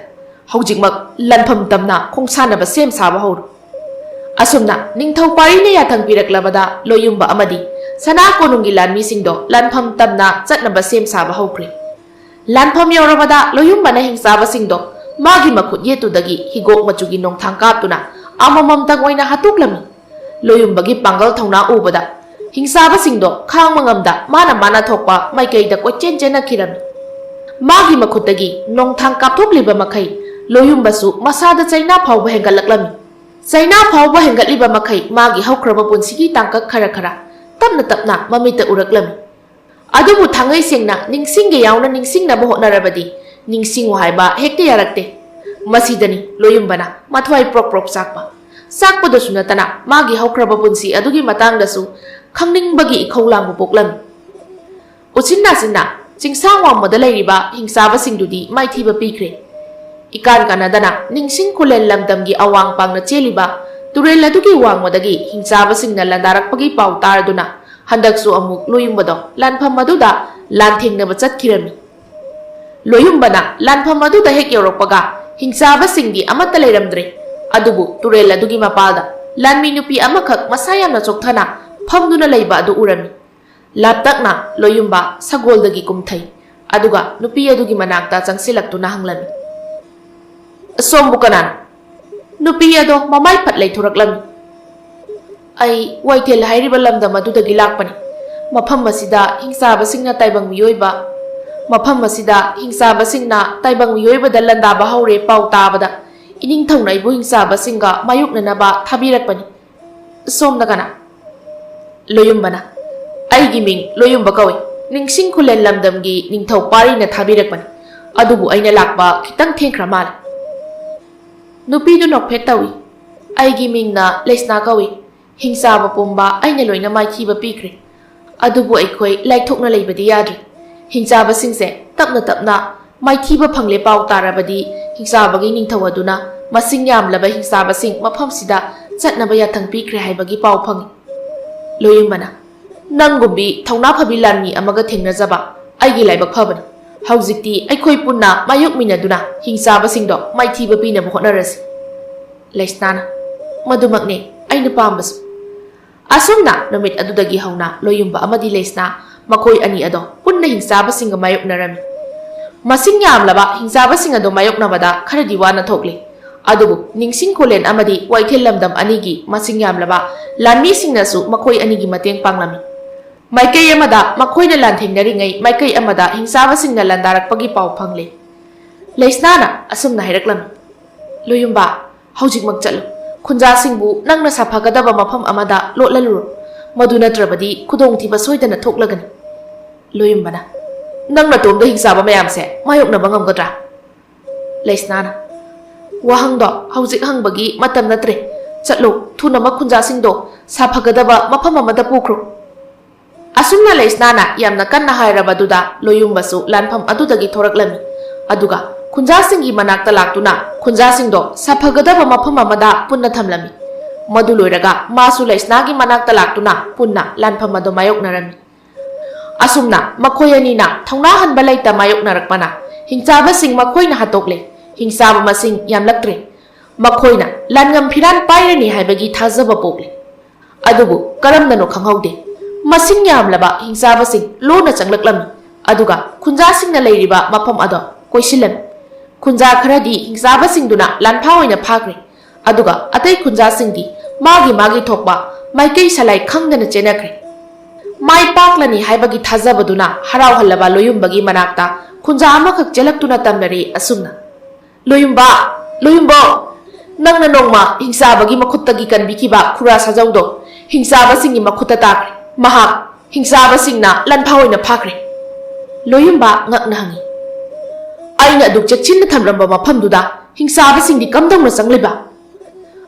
ꯍꯧꯖꯤꯛꯃꯛ ꯂꯥꯟꯐꯝ ꯇꯝꯅ ꯈꯣꯡꯁꯥꯟꯅꯕ ꯁꯦꯝ ꯁꯥꯕ ꯍꯧꯔꯣ꯫" ꯑꯁꯨꯝꯅ ꯅꯤꯡꯊꯧ ꯄꯥꯔꯤꯅ ꯌꯥꯊꯪ ꯄꯤꯔꯛꯂꯕꯗ ꯂꯣꯌꯨꯝꯕ ꯑꯃꯗꯤ ꯁꯅꯥ ꯀꯣꯅꯨꯡꯒꯤ ꯂꯥꯟꯃꯤꯁꯤꯡꯗꯣ ꯂꯥꯟꯐꯝ ꯇꯝꯅ ꯆꯠꯅꯕ ꯁꯦꯝ ꯁꯥꯕ ꯍꯧꯈ꯭ꯔꯦ꯫ ꯂꯥꯟꯐꯝ ꯌꯧꯔꯕꯗ ꯂꯣꯌꯨꯝꯕꯅ ꯍꯤꯡꯆꯥꯕꯁꯤꯡꯗꯣ ꯃꯥꯒꯤ ꯃꯈꯨꯠ ꯌꯦꯠꯇꯨꯗꯒꯤ ꯍꯤꯒꯣꯛ ꯃꯆꯨꯒꯤ ꯅꯣꯡꯊꯥꯡ ꯀꯥꯞꯇꯨꯅ ꯑꯃꯃꯝꯇꯪ ꯑꯣꯏꯅ ꯍꯥꯠꯇꯣꯛꯂꯝꯃꯤ꯫ ꯂꯣꯌꯨꯝꯕꯒꯤ ꯄꯥꯡꯒꯜ ꯊꯧꯅꯥ ꯎꯕꯗ ꯍꯤꯡꯆꯥꯕꯁꯤꯡꯗꯣ ꯈꯥꯡꯕ ꯉꯝꯗ ꯃꯥꯅ ꯃꯥꯅ ꯊꯣꯛꯄ ꯃꯥꯏꯀꯩꯗ ꯀꯣꯏꯆꯦꯟ ꯆꯦꯟꯅꯈꯤꯔꯝꯃꯤ꯫ ꯃꯥꯒꯤ ꯃꯈꯨꯠꯇꯒꯤ ꯅꯣꯡꯊꯥꯡ ꯀꯥꯞꯊꯣꯛꯂꯤꯕ ꯃꯈꯩ ꯂꯣꯌꯨꯝꯕꯁꯨ ꯃꯁꯥꯗ ꯆꯩꯅꯥ ꯐꯥꯎꯕ ꯍꯦꯟꯒꯠꯂꯛꯂꯝꯃꯤ꯫ ꯆꯩꯅꯥ ꯐꯥꯎꯕ ꯍꯦꯟꯒꯠꯂꯤꯕ ꯃꯈꯩ ꯃꯥꯒꯤ ꯍꯧꯈ꯭ꯔꯕ ꯄꯨꯟꯁꯤꯒꯤ ꯇꯥꯡꯀꯛ ꯈꯔ ꯈꯔ ꯇꯞꯅ ꯇꯞꯅ ꯃꯃꯤꯠꯇ ꯎꯔꯛꯂꯝꯃꯤ꯫ ꯑꯗꯨꯕꯨ ꯊꯥꯡꯉꯩ ꯁꯦꯡꯅ ꯅꯤꯡꯁꯤꯡꯒꯦ ꯌꯥꯎꯅ ꯅꯤꯡꯁꯤꯡꯅꯕ ꯍꯣꯠꯅꯔꯕꯗꯤ ꯅꯤꯡꯁꯤꯡꯉꯨ ꯍꯥꯏꯕ ꯍꯦꯛꯇ ꯌꯥꯔꯛꯇꯦ꯫ ꯃꯁꯤꯗꯅꯤ ꯂꯣꯌꯨꯝꯕꯅ ꯃꯊ꯭ꯋꯥꯏ ꯄ꯭ꯔꯣꯛ ꯄ꯭ꯔꯣꯛ ꯆꯥꯛꯄ꯫ ꯆꯥꯛꯄꯗꯁꯨ ꯅꯠꯇꯅ ꯃꯥꯒꯤ ꯍꯧꯈ꯭ꯔꯕ ꯄꯨꯟꯁꯤ ꯑꯗꯨꯒꯤ ꯃꯇꯥꯡꯗꯁꯨ ꯈꯪꯅꯤꯡꯕꯒꯤ ꯏꯈꯧ ꯂꯥꯡꯕ ꯄꯣꯛꯂꯝꯃꯤ꯫ ꯎꯆꯤꯟ ꯅꯥꯆꯤꯟꯅ ꯆꯤꯡꯁꯥꯡ ꯋꯥꯡꯃꯗ ꯂꯩꯔꯤꯕ ꯍꯤꯡꯆꯥꯕꯁꯤꯡꯗꯨꯗꯤ ꯃꯥꯏꯊꯤꯕ ꯄꯤꯈ꯭ꯔꯦ꯫ ꯏꯀꯥꯟ ꯀꯥꯟꯅꯗꯅ ꯅꯤꯡꯁꯤꯡ ꯈꯨꯂꯦꯟ ꯂꯝꯗꯝꯒꯤ ꯑꯋꯥꯡ ꯄꯥꯡꯅ ꯆꯦꯜꯂꯤꯕ ꯇꯨꯔꯦꯜ ꯑꯗꯨꯒꯤ ꯋꯥꯡꯃꯗꯒꯤ ꯍꯤꯡꯆꯥꯕꯁꯤꯡꯅ ꯂꯥꯟꯗꯥꯔꯛꯄꯒꯤ ꯄꯥꯎ ꯇꯥꯔꯗꯨꯅ ꯍꯟꯗꯛꯁꯨ ꯑꯃꯨꯛ ꯂꯣꯌꯨꯝꯕꯗꯣ ꯂꯥꯟꯐꯝ ꯑꯗꯨꯗ ꯂꯥꯟꯊꯦꯡꯅꯕ ꯆꯠꯈꯤꯔꯝꯃꯤ꯫ ꯂꯣꯌꯨꯝꯕꯅ ꯂꯥꯟꯐꯝ ꯑꯗꯨꯗ ꯍꯦꯛ ꯌꯧꯔꯛꯄꯒ ꯍꯤꯡꯆꯥꯕꯁꯤꯡꯗꯤ ꯑꯃꯠꯇ ꯂꯩꯔꯝꯗ꯭ꯔꯦ꯫ ꯑꯗꯨꯕꯨ ꯇꯨꯔꯦꯜ ꯑꯗꯨꯒꯤ ꯃꯄꯥꯜꯗ ꯂꯥꯟꯃꯤ ꯅꯨꯄꯤ ꯑꯃꯈꯛ ꯃꯁꯥ ꯌꯥꯝꯅ ꯆꯣꯛꯊꯅ ꯐꯝꯗꯨꯅ ꯂꯩꯕ ꯑꯗꯨ ꯎꯔꯝꯃꯤ꯫ ꯂꯥꯞꯇꯛꯅ ꯂꯣꯌꯨꯝꯕ ꯁꯒꯣꯜꯗꯒꯤ ꯀꯨꯝꯊꯩ꯫ ꯑꯗꯨꯒ ꯅꯨꯄꯤ ꯑꯗꯨꯒꯤ ꯃꯅꯥꯛꯇ ꯆꯪꯁꯤꯜꯂꯛꯇꯨꯅ ꯍꯪꯂꯝꯃꯤ, "ꯑꯁꯣꯝꯕꯨ ꯀꯅꯥꯅꯣ?" ꯅꯨꯄꯤ ꯑꯗꯣ ꯃꯃꯥꯏ ꯐꯠ ꯂꯩꯊꯣꯔꯛꯂꯝꯃꯤ꯫ "ꯑꯩ ꯋꯥꯏꯊꯦꯜ ꯍꯥꯏꯔꯤꯕ ꯂꯝꯗꯝ ꯑꯗꯨꯗꯒꯤ ꯂꯥꯛꯄꯅꯤ꯫ ꯃꯐꯝ ꯑꯁꯤꯗ ꯍꯤꯡꯆꯥꯕꯁꯤꯡꯅ ꯇꯥꯏꯕꯪ ꯃꯤꯑꯣꯏꯕ, ꯃꯐꯝ ꯑꯁꯤꯗ ꯍꯤꯡꯆꯥꯕꯁꯤꯡꯅ ꯇꯥꯏꯕꯪ ꯃꯤꯑꯣꯏꯕꯗ ꯂꯥꯟꯗꯥꯕ ꯍꯧꯔꯦ ꯄꯥꯎ ꯇꯥꯕꯗ ꯏꯅꯤꯡꯊꯧꯅ ꯑꯩꯕꯨ ꯍꯤꯡꯆꯥꯕꯁꯤꯡꯒ ꯃꯥꯌꯣꯛꯅꯅꯕ ꯊꯥꯕꯤꯔꯛꯄꯅꯤ꯫" "ꯁꯣꯝꯅ ꯀꯅꯥ?" ꯂꯣꯌꯨꯝꯕꯅ, "ꯑꯩꯒꯤ ꯃꯤꯡ ꯂꯣꯌꯨꯝꯕ ꯀꯧꯏ꯫ ꯅꯤꯡꯁꯤꯡ ꯈꯨꯂꯦꯟ ꯂꯝꯗꯝꯒꯤ ꯅꯤꯡꯊꯧ ꯄꯥꯔꯤꯅ ꯊꯥꯕꯤꯔꯛꯄꯅꯤ꯫ ꯑꯗꯨꯕꯨ ꯑꯩꯅ ꯂꯥꯛꯄ ꯈꯤꯇꯪ ꯊꯦꯡꯈ꯭ꯔ ꯃꯥꯜꯂꯦ꯫" ꯅꯨꯄꯤꯗꯨ ꯅꯣꯛꯐꯦꯠ ꯇꯧꯏ꯫ "ꯑꯩꯒꯤ ꯃꯤꯡꯅ ꯂꯩꯁꯅꯥ ꯀꯧꯏ꯫ ꯍꯤꯡꯆꯥꯕ ꯄꯨꯝꯕ ꯑꯩꯅ ꯂꯣꯏꯅ ꯃꯥꯏꯊꯤꯕ ꯄꯤꯈ꯭ꯔꯦ꯫ ꯑꯗꯨꯕꯨ ꯑꯩꯈꯣꯏ ꯂꯥꯏꯊꯣꯛꯅ ꯂꯩꯕꯗꯤ ꯌꯥꯗ꯭ꯔꯤ꯫ ꯍꯤꯡꯆꯥꯕꯁꯤꯡꯁꯦ ꯇꯞꯅ ꯇꯞꯅ ꯃꯥꯏꯊꯤꯕ ꯐꯪꯂꯦ ꯄꯥꯎ ꯇꯥꯔꯕꯗꯤ ꯍꯤꯡꯆꯥꯕꯒꯤ ꯅꯤꯡꯊꯧ ꯑꯗꯨꯅ ꯃꯁꯤꯡ ꯌꯥꯝꯂꯕ ꯍꯤꯡꯆꯥꯕꯁꯤꯡ ꯃꯐꯝꯁꯤꯗ ꯆꯠꯅꯕ ꯌꯥꯊꯪ ꯄꯤꯈ꯭ꯔꯦ ꯍꯥꯏꯕꯒꯤ ꯄꯥꯎ ꯐꯪꯏ꯫" ꯂꯣꯌꯨꯝꯕꯅ, "ꯅꯪꯒꯨꯝꯕꯤ ꯊꯧꯅꯥ ꯐꯕꯤ ꯂꯥꯟꯃꯤ ꯑꯃꯒ ꯊꯦꯡꯅꯖꯕ ꯑꯩꯒꯤ ꯂꯥꯏꯕꯛ ꯐꯕꯅꯤ꯫ ꯍꯧꯖꯤꯛꯇꯤ ꯑꯩꯈꯣꯏ ꯄꯨꯟꯅ ꯃꯥꯌꯣꯛꯃꯤꯟꯅꯗꯨꯅ ꯍꯤꯡꯆꯥꯕꯁꯤꯡꯗꯣ ꯃꯥꯏꯊꯤꯕ ꯄꯤꯅꯕ ꯍꯣꯠꯅꯔꯁꯤ꯫" ꯂꯩꯁꯅꯥꯅ, "ꯃꯗꯨꯃꯛꯅꯦ ꯑꯩꯅ ꯄꯥꯝꯕꯁꯨ꯫" ꯑꯁꯨꯝꯅ ꯅꯨꯃꯤꯠ ꯑꯗꯨꯗꯒꯤ ꯍꯧꯅ ꯂꯣꯌꯨꯝꯕ ꯑꯃꯗꯤ ꯂꯩꯁꯅꯥ ꯃꯈꯣꯏ ꯑꯅꯤ ꯑꯗꯣ ꯄꯨꯟꯅ ꯍꯤꯡꯆꯥꯕꯁꯤꯡꯒ ꯃꯥꯌꯣꯛꯅꯔꯝꯃꯤ꯫ ꯃꯁꯤꯡ ꯌꯥꯝꯂꯕ ꯍꯤꯡꯆꯥꯕꯁꯤꯡ ꯑꯗꯣ ꯃꯥꯌꯣꯛꯅꯕꯗ ꯈꯔꯗꯤ ꯋꯥꯅ ꯊꯣꯛꯂꯤ꯫ ꯑꯗꯨꯕꯨ ꯅꯤꯡꯁꯤꯡ ꯈꯨꯂꯦꯟ ꯑꯃꯗꯤ ꯋꯥꯏꯊꯦꯜ ꯂꯝꯗꯝ ꯑꯅꯤꯒꯤ ꯃꯁꯤꯡ ꯌꯥꯝꯂꯕ ꯂꯥꯟꯃꯤꯁꯤꯡꯅꯁꯨ ꯃꯈꯣꯏ ꯑꯅꯤꯒꯤ ꯃꯇꯦꯡ ꯄꯥꯡꯂꯝꯃꯤ꯫ ꯃꯥꯏꯀꯩ ꯑꯃꯗ ꯃꯈꯣꯏꯅ ꯂꯥꯟꯊꯦꯡꯅꯔꯤꯉꯩ ꯃꯥꯏꯀꯩ ꯑꯃꯗ ꯍꯤꯡꯆꯥꯕꯁꯤꯡꯅ ꯂꯥꯟꯗꯥꯔꯛꯄꯒꯤ ꯄꯥꯎ ꯐꯪꯂꯦ꯫ ꯂꯩꯁꯅꯥꯅ ꯑꯁꯨꯝꯅ ꯍꯥꯏꯔꯛꯂꯝꯃꯤ, "ꯂꯣꯌꯨꯝꯕ, ꯍꯧꯖꯤꯛꯃꯛ ꯆꯠꯂꯨ꯫ ꯈꯨꯟꯖꯥꯁꯤꯡꯕꯨ ꯅꯪꯅ ꯁꯥꯐꯒꯗꯕ ꯃꯐꯝ ꯑꯃꯗ ꯂꯣꯠꯍꯜꯂꯨꯔꯣ꯫ ꯃꯗꯨ ꯅꯠꯇ꯭ꯔꯕꯗꯤ ꯈꯨꯗꯣꯡꯊꯤꯕ ꯁꯣꯏꯗꯅ ꯊꯣꯛꯂꯒꯅꯤ꯫" ꯂꯣꯌꯨꯝꯕꯅ, "ꯅꯪ ꯅꯇꯣꯝꯗ ꯍꯤꯡꯆꯥꯕ ꯃꯌꯥꯝꯁꯦ ꯃꯥꯌꯣꯛꯅꯕ ꯉꯝꯒꯗ꯭ꯔꯥ?" ꯂꯩꯁꯅꯥꯅ, "ꯋꯥꯍꯪꯗꯣ ꯍꯧꯖꯤꯛ ꯍꯪꯕꯒꯤ ꯃꯇꯝ ꯅꯠꯇ꯭ꯔꯦ꯫ ꯆꯠꯂꯣ, ꯊꯨꯅꯃꯛ ꯈꯨꯟꯖꯥꯁꯤꯡꯗꯣ ꯁꯥꯐꯒꯗꯕ ꯃꯐꯝ ꯑꯃꯗ ꯄꯨꯈ꯭ꯔꯣ꯫" ꯑꯁꯨꯝꯅ ꯂꯩꯁꯅꯥꯅ ꯌꯥꯝꯅ ꯀꯟꯅ ꯍꯥꯏꯔꯕꯗꯨꯗ ꯂꯣꯌꯨꯝꯕꯁꯨ ꯂꯥꯟꯐꯝ ꯑꯗꯨꯗꯒꯤ ꯊꯣꯔꯛꯂꯝꯃꯤ꯫ ꯑꯗꯨꯒ ꯈꯨꯟꯖꯥꯁꯤꯡꯒꯤ ꯃꯅꯥꯛꯇ ꯂꯥꯛꯇꯨꯅ ꯈꯨꯟꯖꯥꯁꯤꯡꯗꯣ ꯁꯥꯐꯒꯗꯕ ꯃꯐꯝ ꯑꯃꯗ ꯄꯨꯟꯅ ꯊꯝꯂꯝꯃꯤ꯫ ꯃꯗꯨ ꯂꯣꯏꯔꯒ ꯃꯥꯁꯨ ꯂꯩꯁꯅꯥꯒꯤ ꯃꯅꯥꯛꯇ ꯂꯥꯛꯇꯨꯅ ꯄꯨꯟꯅ ꯂꯥꯟꯐꯝ ꯑꯗꯨ ꯃꯥꯌꯣꯛꯅꯔꯝꯃꯤ꯫ ꯑꯁꯨꯝꯅ ꯃꯈꯣꯏ ꯑꯅꯤꯅ ꯊꯧꯅꯥ ꯍꯟꯕ ꯂꯩꯇ ꯃꯥꯌꯣꯛꯅꯔꯛꯄꯅ ꯍꯤꯡꯆꯥꯕꯁꯤꯡ ꯃꯈꯣꯏꯅ ꯍꯥꯠꯇꯣꯛꯂꯦ꯫ ꯍꯤꯡꯆꯥꯕ ꯃꯁꯤꯡ ꯌꯥꯝꯂꯛꯇ꯭ꯔꯦ꯫ ꯃꯈꯣꯏꯅ ꯂꯥꯟꯉꯝ ꯐꯤꯔꯥꯟ ꯄꯥꯏꯔꯅꯤ ꯍꯥꯏꯕꯒꯤ ꯊꯥꯖꯕ ꯄꯣꯛꯂꯦ꯫ ꯑꯗꯨꯕꯨ ꯀꯔꯝꯅꯅꯣ ꯈꯪꯍꯧꯗꯦ, ꯃꯁꯤꯡ ꯌꯥꯝꯂꯕ ꯍꯤꯡꯆꯥꯕꯁꯤꯡ ꯂꯣꯟꯅ ꯆꯪꯂꯛꯂꯝꯃꯤ꯫ ꯑꯗꯨꯒ ꯈꯨꯟꯖꯥꯁꯤꯡꯅ ꯂꯩꯔꯤꯕ ꯃꯐꯝ ꯑꯗꯣ ꯀꯣꯏꯁꯤꯜꯂꯝꯃꯤ꯫ ꯈꯨꯟꯖꯥ ꯈꯔꯗꯤ ꯍꯤꯡꯆꯥꯕꯁꯤꯡꯗꯨꯅ ꯂꯥꯟꯐꯥ ꯑꯣꯏꯅ ꯐꯥꯈ꯭ꯔꯦ꯫ ꯑꯗꯨꯒ ꯑꯇꯩ ꯈꯨꯟꯖꯥꯁꯤꯡꯗꯤ ꯃꯥꯒꯤ ꯃꯥꯒꯤ ꯊꯣꯛꯄ ꯃꯥꯏꯀꯩ ꯁꯂꯥꯏ ꯈꯪꯗꯅ ꯆꯦꯟꯅꯈ꯭ꯔꯦ꯫ ꯃꯥꯏ ꯄꯥꯛꯂꯅꯤ ꯍꯥꯏꯕꯒꯤ ꯊꯥꯖꯕꯗꯨꯅ ꯍꯔꯥꯎꯍꯜꯂꯕ ꯂꯣꯌꯨꯝꯕꯒꯤ ꯃꯅꯥꯛꯇ ꯈꯨꯟꯖꯥ ꯑꯃꯈꯛ ꯆꯦꯜꯂꯛꯇꯨꯅ ꯇꯝꯅꯔꯤ ꯑꯁꯨꯝꯅ, "ꯂꯣꯌꯨꯝꯕ, ꯂꯣꯌꯨꯝꯕꯣ, ꯅꯪꯅ ꯅꯣꯡꯃ ꯍꯤꯡꯆꯥꯕꯒꯤ ꯃꯈꯨꯠꯇꯒꯤ ꯀꯟꯕꯤꯈꯤꯕ ꯈꯨꯔꯥ ꯁꯥꯖꯧꯗꯣ ꯍꯤꯡꯆꯥꯕꯁꯤꯡꯒꯤ ꯃꯈꯨꯠꯇ ꯇꯥꯈ꯭ꯔꯦ꯫ ꯃꯍꯥꯛ ꯍꯤꯡꯆꯥꯕꯁꯤꯡꯅ ꯂꯥꯟꯐꯥ ꯑꯣꯏꯅ ꯐꯥꯈ꯭ꯔꯦ꯫" ꯂꯣꯌꯨꯝꯕ ꯉꯛꯅ ꯍꯪꯉꯤ, "ꯑꯩꯅ ꯑꯗꯨꯛ ꯆꯦꯛꯁꯤꯟꯅ ꯊꯝꯂꯝꯕ ꯃꯐꯝꯗꯨꯗ ꯍꯤꯡꯆꯥꯕꯁꯤꯡꯗꯤ ꯀꯝꯗꯧꯅ ꯆꯪꯂꯤꯕ?"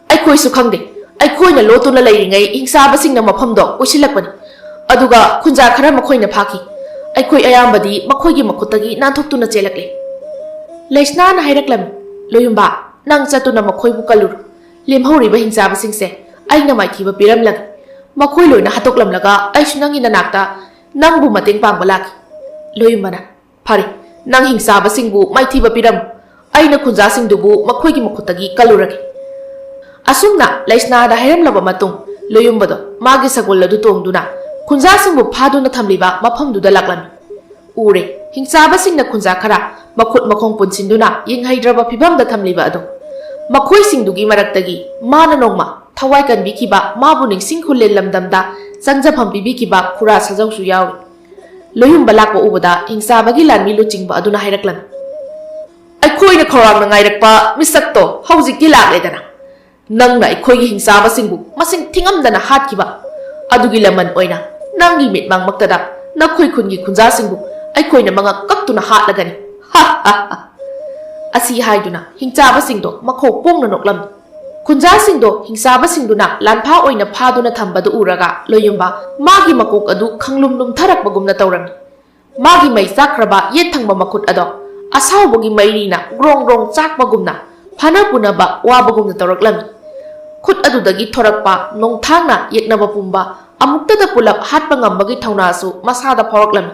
"ꯑꯩꯈꯣꯏꯁꯨ ꯈꯪꯗꯦ꯫ ꯑꯩꯈꯣꯏꯅ ꯂꯣꯠꯇꯨꯅ ꯂꯩꯔꯤꯉꯩ ꯍꯤꯡꯆꯥꯕꯁꯤꯡꯅ ꯃꯐꯝꯗꯣ ꯀꯣꯏꯁꯤꯜꯂꯛꯄꯅꯤ꯫ ꯑꯗꯨꯒ ꯈꯨꯟꯖꯥ ꯈꯔ ꯃꯈꯣꯏꯅ ꯐꯥꯈꯤ꯫ ꯑꯩꯈꯣꯏ ꯑꯌꯥꯝꯕꯗꯤ ꯃꯈꯣꯏꯒꯤ ꯃꯈꯨꯠꯇꯒꯤ ꯅꯥꯟꯊꯣꯛꯇꯨꯅ ꯆꯦꯜꯂꯛꯂꯦ꯫" ꯂꯩꯁꯅꯥꯅ ꯍꯥꯏꯔꯛꯂꯝꯃꯤ, "ꯂꯣꯌꯨꯝꯕ, ꯅꯪ ꯆꯠꯇꯨꯅ ꯃꯈꯣꯏꯕꯨ ꯀꯜꯂꯨꯔꯣ꯫ ꯂꯦꯝꯍꯧꯔꯤꯕ ꯍꯤꯡꯆꯥꯕꯁꯤꯡꯁꯦ ꯑꯩꯅ ꯃꯥꯏꯊꯤꯕ ꯄꯤꯔꯝꯂꯒꯦ꯫ ꯃꯈꯣꯏ ꯂꯣꯏꯅ ꯍꯥꯠꯇꯣꯛꯂꯝꯂꯒ ꯑꯩꯁꯨ ꯅꯪꯒꯤ ꯅꯅꯥꯛꯇ ꯅꯪꯕꯨ ꯃꯇꯦꯡ ꯄꯥꯡꯕ ꯂꯥꯛꯀꯦ꯫" ꯂꯣꯌꯨꯝꯕꯅ, "ꯐꯔꯦ, ꯅꯪ ꯍꯤꯡꯆꯥꯕꯁꯤꯡꯕꯨ ꯃꯥꯏꯊꯤꯕ ꯄꯤꯔꯝꯃꯨ꯫ ꯑꯩꯅ ꯈꯨꯟꯖꯥꯁꯤꯡꯗꯨꯕꯨ ꯃꯈꯣꯏꯒꯤ ꯃꯈꯨꯠꯇꯒꯤ ꯀꯜꯂꯨꯔꯒꯦ꯫" ꯑꯁꯨꯝꯅ ꯂꯩꯁꯅꯥꯗ ꯍꯥꯏꯔꯝꯂꯕ ꯃꯇꯨꯡ, ꯂꯣꯌꯨꯝꯕꯗꯣ ꯃꯥꯒꯤ ꯁꯒꯣꯜ ꯑꯗꯨ ꯇꯣꯡꯗꯨꯅ ꯈꯨꯟꯖꯥꯁꯤꯡꯕꯨ ꯐꯥꯗꯨꯅ ꯊꯝꯂꯤꯕ ꯃꯐꯝꯗꯨꯗ ꯂꯥꯛꯂꯝꯃꯤ꯫ ꯎꯔꯦ, ꯍꯤꯡꯆꯥꯕꯁꯤꯡꯅ ꯈꯨꯟꯖꯥ ꯈꯔ ꯃꯈꯨꯠ ꯃꯈꯣꯡ ꯄꯨꯟꯁꯤꯟꯗꯨꯅ ꯌꯦꯡꯍꯩꯗ꯭ꯔꯕ ꯐꯤꯚꯝꯗ ꯊꯝꯂꯤꯕ ꯑꯗꯨ꯫ ꯃꯈꯣꯏꯁꯤꯡꯗꯨꯒꯤ ꯃꯔꯛꯇꯒꯤ ꯃꯥꯅ ꯅꯣꯡꯃ ꯊꯋꯥꯏ ꯀꯟꯕꯤꯈꯤꯕ, ꯃꯥꯕꯨ ꯅꯤꯡꯁꯤꯡ ꯈꯨꯜꯂꯦ ꯂꯝꯗꯝꯗ ꯆꯪꯖꯐꯝ ꯄꯤꯕꯤꯈꯤꯕ ꯈꯨꯔꯥ ꯁꯥꯖꯧꯁꯨ ꯌꯥꯎꯔꯤ꯫ ꯂꯣꯌꯨꯝꯕ ꯂꯥꯛꯄ ꯎꯕꯗ ꯍꯤꯡꯆꯥꯕꯒꯤ ꯂꯥꯟꯃꯤ ꯂꯨꯆꯤꯡꯕ ꯑꯗꯨꯅ ꯍꯥꯏꯔꯛꯂꯝꯃꯤ, "ꯑꯩꯈꯣꯏꯅ ꯈꯧꯔꯥꯡꯅ ꯉꯥꯏꯔꯛꯄ ꯃꯤꯁꯛꯇꯣ ꯍꯧꯖꯤꯛꯇꯤ ꯂꯥꯛꯂꯦꯗꯅ꯫ ꯅꯪꯅ ꯑꯩꯈꯣꯏꯒꯤ ꯍꯤꯡꯆꯥꯕꯁꯤꯡꯕꯨ ꯃꯁꯤꯡ ꯊꯤꯉꯝꯗꯅ ꯍꯥꯠꯈꯤꯕ ꯑꯗꯨꯒꯤ ꯂꯃꯟ ꯑꯣꯏꯅ ꯅꯪꯒꯤ ꯃꯤꯠꯃꯥꯡꯃꯛꯇꯗ "ꯅꯈꯣꯏ ꯈꯨꯟꯒꯤ ꯈꯨꯟꯖꯥꯁꯤꯡꯕꯨ ꯑꯩꯈꯣꯏꯅ ꯃꯉꯛ ꯀꯛꯇꯨꯅ ꯍꯥꯠꯂꯒꯅꯤ꯫ ꯍꯥ, ꯍꯥ, ꯍꯥ!" ꯑꯁꯤ ꯍꯥꯏꯗꯨꯅ ꯍꯤꯡꯆꯥꯕꯁꯤꯡꯗꯣ ꯃꯈꯧ ꯄꯣꯡꯅ ꯅꯣꯛꯂꯝꯃꯤ꯫ ꯈꯨꯟꯖꯥꯁꯤꯡꯗꯣ ꯍꯤꯡꯆꯥꯕꯁꯤꯡꯗꯨꯅ ꯂꯥꯟꯐꯥ ꯑꯣꯏꯅ ꯐꯥꯗꯨꯅ ꯊꯝꯕꯗꯨ ꯎꯔꯒ ꯂꯣꯌꯨꯝꯕ ꯃꯥꯒꯤ ꯃꯀꯣꯛ ꯑꯗꯨ ꯈꯪꯂꯨꯝ ꯂꯨꯝꯊꯔꯛꯄꯒꯨꯝꯅ ꯇꯧꯔꯝꯃꯤ꯫ ꯃꯥꯒꯤ ꯃꯩ ꯆꯥꯛꯈ꯭ꯔꯕ ꯌꯦꯠ ꯊꯪꯕ ꯃꯈꯨꯠ ꯑꯗꯣ ꯑꯁꯥꯎꯕꯒꯤ ꯃꯩꯔꯤꯅ ꯒ꯭ꯔꯣꯡ ꯒ꯭ꯔꯣꯡ ꯆꯥꯛꯄꯒꯨꯝꯅ, ꯐꯅ ꯄꯨꯅꯕ ꯋꯥꯕꯒꯨꯝꯅ ꯇꯧꯔꯛꯂꯝꯃꯤ꯫ ꯈꯨꯠ ꯑꯗꯨꯗꯒꯤ ꯊꯣꯔꯛꯄ ꯅꯣꯡꯊꯥꯡꯅ ꯌꯦꯛꯅꯕ ꯄꯨꯝꯕ ꯑꯃꯨꯛꯇꯗ ꯄꯨꯂꯞ ꯍꯥꯠꯄ ꯉꯝꯕꯒꯤ ꯊꯧꯅꯥꯁꯨ ꯃꯁꯥꯗ ꯐꯥꯎꯔꯛꯂꯝꯃꯤ꯫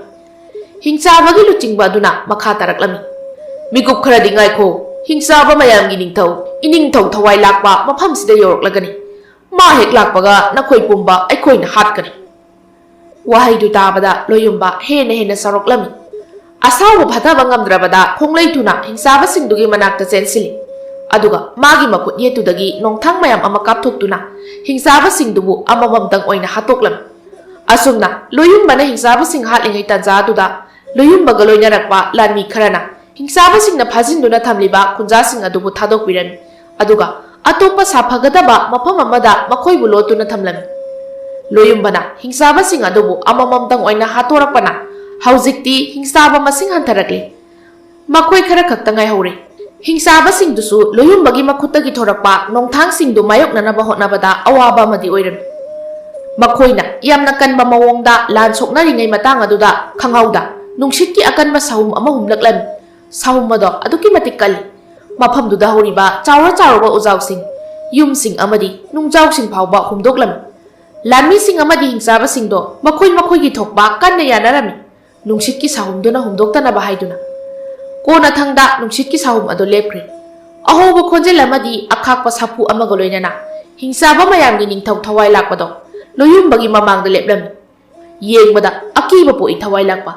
ꯍꯤꯡꯆꯥꯕꯒꯤ ꯂꯨꯆꯤꯡꯕ ꯑꯗꯨꯅ ꯃꯈꯥ ꯇꯥꯔꯛꯂꯝꯃꯤ, "ꯃꯤꯀꯨꯞ ꯈꯔꯗꯤ ꯉꯥꯏꯈꯣ, ꯍꯤꯡꯆꯥꯕ ꯃꯌꯥꯝꯒꯤ ꯅꯤꯡꯊꯧ, ꯏꯅꯤꯡꯊꯧ ꯊꯋꯥꯏ ꯂꯥꯛꯄ ꯃꯐꯝꯁꯤꯗ ꯌꯧꯔꯛꯂꯒꯅꯤ꯫ ꯃꯥ ꯍꯦꯛ ꯂꯥꯛꯄꯒ ꯅꯈꯣꯏ ꯄꯨꯝꯕ ꯑꯩꯈꯣꯏꯅ ꯍꯥꯠꯀꯅꯤ꯫" ꯋꯥꯍꯩꯗꯨ ꯇꯥꯕꯗ ꯂꯣꯌꯨꯝꯕ ꯍꯦꯟꯅ ꯍꯦꯟꯅ ꯁꯥꯎꯔꯛꯂꯝꯃꯤ꯫ ꯑꯁꯥꯎꯕ ꯐꯊꯕ ꯉꯝꯗ꯭ꯔꯕꯗ ꯈꯣꯡꯂꯩ ꯊꯨꯅ ꯍꯤꯡꯆꯥꯕꯁꯤꯡꯗꯨꯒꯤ ꯃꯅꯥꯛꯇ ꯆꯦꯟꯁꯤꯜꯂꯤ꯫ ꯑꯗꯨꯒ ꯃꯥꯒꯤ ꯃꯈꯨꯠ ꯌꯦꯠꯇꯨꯗꯒꯤ ꯅꯣꯡꯊꯥꯡ ꯃꯌꯥꯝ ꯑꯃ ꯀꯥꯞꯊꯣꯛꯇꯨꯅ ꯍꯤꯡꯆꯥꯕꯁꯤꯡꯗꯨꯕꯨ ꯑꯃꯃꯝꯇꯪ ꯑꯣꯏꯅ ꯍꯥꯠꯇꯣꯛꯂꯝꯃꯤ꯫ ꯑꯁꯨꯝꯅ ꯂꯣꯌꯨꯝꯕꯅ ꯍꯤꯡꯆꯥꯕꯁꯤꯡ ꯍꯥꯠꯂꯤꯉꯩ ꯇꯥꯟꯖꯥꯗꯨꯗ ꯂꯣꯌꯨꯝꯕꯒ ꯂꯣꯏꯅꯔꯛꯄ ꯂꯥꯟꯃꯤ ꯈꯔꯅ ꯍꯤꯡꯆꯥꯕꯁꯤꯡꯅ ꯐꯥꯖꯤꯟꯗꯨꯅ ꯊꯝꯂꯤꯕ ꯈꯨꯟꯖꯥꯁꯤꯡ ꯑꯗꯨꯕꯨ ꯊꯥꯗꯣꯛꯄꯤꯔꯝꯃꯤ꯫ ꯑꯗꯨꯒ ꯑꯇꯣꯞꯄ ꯁꯥꯐꯒꯗꯕ ꯃꯐꯝ ꯑꯃꯗ ꯃꯈꯣꯏꯕꯨ ꯂꯣꯠꯇꯨꯅ ꯊꯝꯂꯝꯃꯤ꯫ ꯂꯣꯌꯨꯝꯕꯅ ꯍꯤꯡꯆꯥꯕꯁꯤꯡ ꯑꯗꯨꯕꯨ ꯑꯃꯃꯝꯇꯪ ꯑꯣꯏꯅ ꯍꯥꯠꯇꯣꯔꯛꯄꯅ ꯍꯧꯖꯤꯛꯇꯤ ꯍꯤꯡꯆꯥꯕ ꯃꯁꯤꯡ ꯍꯟꯊꯔꯛꯂꯤ꯫ ꯃꯈꯣꯏ ꯈꯔ ꯈꯛꯇ ꯉꯥꯏꯍꯧꯔꯦ꯫ ꯍꯤꯡꯆꯥꯕꯁꯤꯡꯗꯨꯁꯨ ꯂꯣꯌꯨꯝꯕꯒꯤ ꯃꯈꯨꯠꯇꯒꯤ ꯊꯣꯔꯛꯄ ꯅꯣꯡꯊꯥꯡꯁꯤꯡꯗꯨ ꯃꯥꯌꯣꯛꯅꯅꯕ ꯍꯣꯠꯅꯕꯗ ꯑꯋꯥꯕ ꯑꯃꯗꯤ ꯑꯣꯏꯔꯝꯃꯤ꯫ ꯃꯈꯣꯏꯅ ꯌꯥꯝꯅ ꯀꯟꯕ ꯃꯑꯣꯡꯗ ꯂꯥꯟ ꯁꯣꯛꯅꯔꯤꯉꯩ ꯃꯇꯥꯡ ꯑꯗꯨꯗ ꯈꯪꯍꯧꯗ ꯅꯨꯡꯁꯤꯠꯀꯤ ꯑꯀꯟꯕ ꯁꯍꯨꯝ ꯑꯃ ꯍꯨꯝꯂꯛꯂꯝꯃꯤ꯫ ꯁꯍꯨꯝ ꯑꯗꯣ ꯑꯗꯨꯛꯀꯤ ꯃꯇꯤꯛ ꯀꯜꯂꯤ꯫ ꯃꯐꯝꯗꯨꯗ ꯍꯧꯔꯤꯕ ꯆꯥꯎꯔ ꯆꯥꯎꯔꯕ ꯎꯖꯥꯎꯁꯤꯡ, ꯌꯨꯝꯁꯤꯡ ꯑꯃꯗꯤ ꯅꯨꯡꯖꯥꯎꯁꯤꯡ ꯐꯥꯎꯕ ꯍꯨꯝꯗꯣꯛꯂꯝꯃꯤ꯫ ꯂꯥꯟꯃꯤꯁꯤꯡ ꯑꯃꯗꯤ ꯍꯤꯡꯆꯥꯕꯁꯤꯡꯗꯣ ꯃꯈꯣꯏ ꯃꯈꯣꯏꯒꯤ ꯊꯣꯛꯄ ꯀꯟꯅ ꯌꯥꯅꯔꯝꯃꯤ, ꯅꯨꯡꯁꯤꯠꯀꯤ ꯁꯥꯍꯨꯝꯗꯨꯅ ꯍꯨꯝꯗꯣꯛꯇꯅꯕ ꯍꯥꯏꯗꯨꯅ꯫ ꯀꯣꯟꯅꯊꯪꯗ ꯅꯨꯡꯁꯤꯠꯀꯤ ꯁꯥꯍꯨꯝ ꯑꯗꯨ ꯂꯦꯞꯈ꯭ꯔꯦ꯫ ꯑꯍꯧꯕ ꯈꯣꯟꯖꯦꯜ ꯑꯃꯗꯤ ꯑꯈꯥꯛꯄ ꯁꯥꯐꯨ ꯑꯃꯒ ꯂꯣꯏꯅꯅ ꯍꯤꯡꯆꯥꯕ ꯃꯌꯥꯝꯒꯤ ꯅꯤꯡꯊꯧ ꯊꯋꯥꯏ ꯂꯥꯛꯄꯗꯣ ꯂꯣꯌꯨꯝꯕꯒꯤ ꯃꯃꯥꯡꯗ ꯂꯦꯞꯂꯝꯃꯤ꯫ ꯌꯦꯡꯕꯗ ꯑꯀꯤꯕ ꯄꯣꯛꯏ ꯊꯋꯥꯏ ꯂꯥꯛꯄ꯫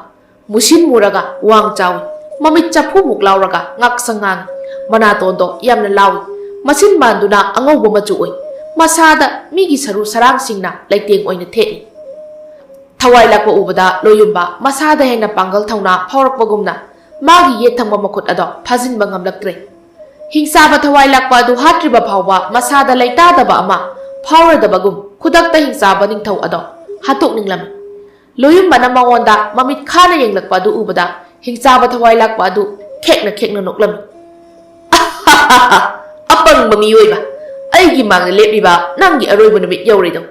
ꯃꯨꯁꯤꯟ ꯃꯨꯔꯒ ꯋꯥꯡ ꯆꯥꯎꯏ, ꯃꯃꯤꯠ ꯆꯐꯨꯃꯨꯛ ꯂꯥꯎꯔꯒ ꯉꯥꯛꯁꯪ ꯉꯥꯡꯏ, ꯃꯅꯥꯇꯣꯟꯗꯣ ꯌꯥꯝꯅ ꯂꯥꯎꯏ, ꯃꯆꯤꯟ ꯕꯥꯟꯗꯨꯅ ꯑꯉꯧꯕ ꯃꯆꯨ ꯑꯣꯏ, ꯃꯁꯥꯗ ꯃꯤꯒꯤ ꯁꯔꯨ ꯁꯔꯥꯡꯁꯤꯡꯅ ꯂꯩꯇꯦꯡ ꯑꯣꯏꯅ ꯊꯦꯠꯂꯤ꯫ ꯊꯋꯥꯏ ꯂꯥꯛꯄ ꯎꯕꯗ ꯂꯣꯌꯨꯝꯕ ꯃꯁꯥꯗ ꯍꯦꯟꯅ ꯄꯥꯡꯒꯜ ꯊꯧꯅꯥ ꯐꯥꯎꯔꯛꯄꯒꯨꯝꯅ ꯃꯥꯒꯤ ꯌꯦꯠ ꯊꯪꯕ ꯃꯈꯨꯠ ꯑꯗꯣ ꯐꯥꯖꯤꯟꯕ ꯉꯝꯂꯛꯇ꯭ꯔꯦ꯫ ꯍꯤꯡꯆꯥꯕ ꯊꯋꯥꯏ ꯂꯥꯛꯄ ꯑꯗꯨ ꯍꯥꯠꯇ꯭ꯔꯤꯕ ꯐꯥꯎꯕ ꯃꯁꯥꯗ ꯂꯩꯇꯥꯗꯕ ꯑꯃ ꯐꯥꯎꯔꯗꯕꯒꯨꯝ ꯈꯨꯗꯛꯇ ꯍꯤꯡꯆꯥꯕ ꯅꯤꯡꯊꯧ ꯑꯗꯣ ꯍꯥꯠꯇꯣꯛꯅꯤꯡꯂꯝꯃꯤ꯫ ꯂꯣꯌꯨꯝꯕꯅ ꯃꯉꯣꯟꯗ ꯃꯃꯤꯠ ꯈꯥꯅ ꯌꯦꯡꯂꯛꯄ ꯑꯗꯨ ꯎꯕꯗ ꯍꯤꯡꯆꯥꯕ ꯊꯋꯥꯏ ꯂꯥꯛꯄ ꯑꯗꯨ ꯈꯦꯛꯅ ꯈꯦꯛꯅ ꯅꯣꯛꯂꯝꯃꯤ꯫ "ꯑꯄꯪꯕ ꯃꯤꯑꯣꯏꯕ, ꯑꯩꯒꯤ ꯃꯥꯡꯗ ꯂꯦꯞꯂꯤꯕ ꯅꯪꯒꯤ ꯑꯔꯣꯏꯕ ꯅꯨꯃꯤꯠ ꯌꯧꯔꯦꯗꯣ꯫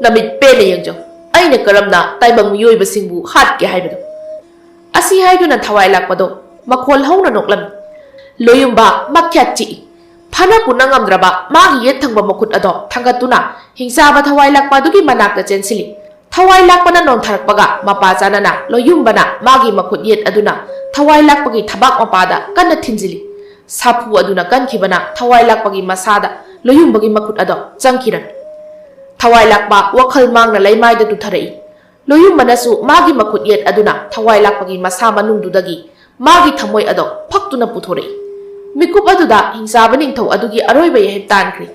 ꯅꯃꯤꯠ ꯄꯦꯟꯅ ꯌꯦꯡꯖꯧ, ꯑꯩꯅ ꯀꯔꯝꯅ ꯇꯥꯏꯕꯪ ꯃꯤꯑꯣꯏꯕꯁꯤꯡꯕꯨ ꯍꯥꯠꯀꯦ ꯍꯥꯏꯕꯗꯣ"꯫ ꯑꯁꯤ ꯍꯥꯏꯗꯨꯅ ꯊꯋꯥꯏ ꯂꯥꯛꯄꯗꯣ ꯃꯈꯣꯜ ꯍꯧꯅ ꯅꯣꯛꯂꯝꯃꯤ꯫ ꯂꯣꯌꯨꯝꯕ ꯃꯈ꯭ꯌꯥꯠ ꯆꯤꯛꯏ꯫ ꯐꯅ ꯄꯨꯅ ꯉꯝꯗ꯭ꯔꯕ ꯃꯥꯒꯤ ꯌꯦꯠ ꯊꯪꯕ ꯃꯈꯨꯠ ꯑꯗꯣ ꯊꯥꯡꯒꯠꯇꯨꯅ ꯍꯤꯡꯆꯥꯕ ꯊꯋꯥꯏ ꯂꯥꯛꯄ ꯑꯗꯨꯒꯤ ꯃꯅꯥꯛꯇ ꯆꯦꯟꯁꯤꯜꯂꯤ꯫ ꯊꯋꯥꯏ ꯂꯥꯛꯄꯅ ꯅꯣꯟꯊꯔꯛꯄꯒ ꯃꯄꯥ ꯆꯥꯅꯅ ꯂꯣꯌꯨꯝꯕꯅ ꯃꯥꯒꯤ ꯃꯈꯨꯠ ꯌꯦꯠ ꯑꯗꯨꯅ ꯊꯋꯥꯏ ꯂꯥꯛꯄꯒꯤ ꯊꯕꯥꯛ ꯃꯄꯥꯗ ꯀꯟꯅ ꯊꯤꯟꯖꯤꯜꯂꯤ꯫ ꯁꯥꯐꯨ ꯑꯗꯨꯅ ꯀꯟꯈꯤꯕꯅ ꯊꯋꯥꯏ ꯂꯥꯛꯄꯒꯤ ꯃꯁꯥꯗ ꯂꯣꯌꯨꯝꯕꯒꯤ ꯃꯈꯨꯠ ꯑꯗꯣ ꯆꯪꯈꯤꯔꯝꯃꯤ꯫ ꯊꯋꯥꯏ ꯂꯥꯛꯄ ꯋꯥꯈꯜ ꯃꯥꯡꯅ ꯂꯩꯃꯥꯏꯗ ꯇꯨꯊꯔꯛꯏ꯫ ꯂꯣꯌꯨꯝꯕꯅꯁꯨ ꯃꯥꯒꯤ ꯃꯈꯨꯠ ꯌꯦꯠ ꯑꯗꯨꯅ ꯊꯋꯥꯏ ꯂꯥꯛꯄꯒꯤ ꯃꯁꯥ ꯃꯅꯨꯡꯗꯨꯗꯒꯤ ꯃꯥꯒꯤ ꯊꯃꯣꯏ ꯑꯗꯣ ꯐꯛꯇꯨꯅ ꯄꯨꯊꯣꯔꯛꯏ꯫ ꯃꯤꯀꯨꯞ ꯑꯗꯨꯗ ꯍꯤꯡꯆꯥꯕ ꯅꯤꯡꯊꯧ ꯑꯗꯨꯒꯤ ꯑꯔꯣꯏꯕ ꯌꯥꯍꯤꯞ ꯇꯥꯟꯈ꯭ꯔꯦ꯫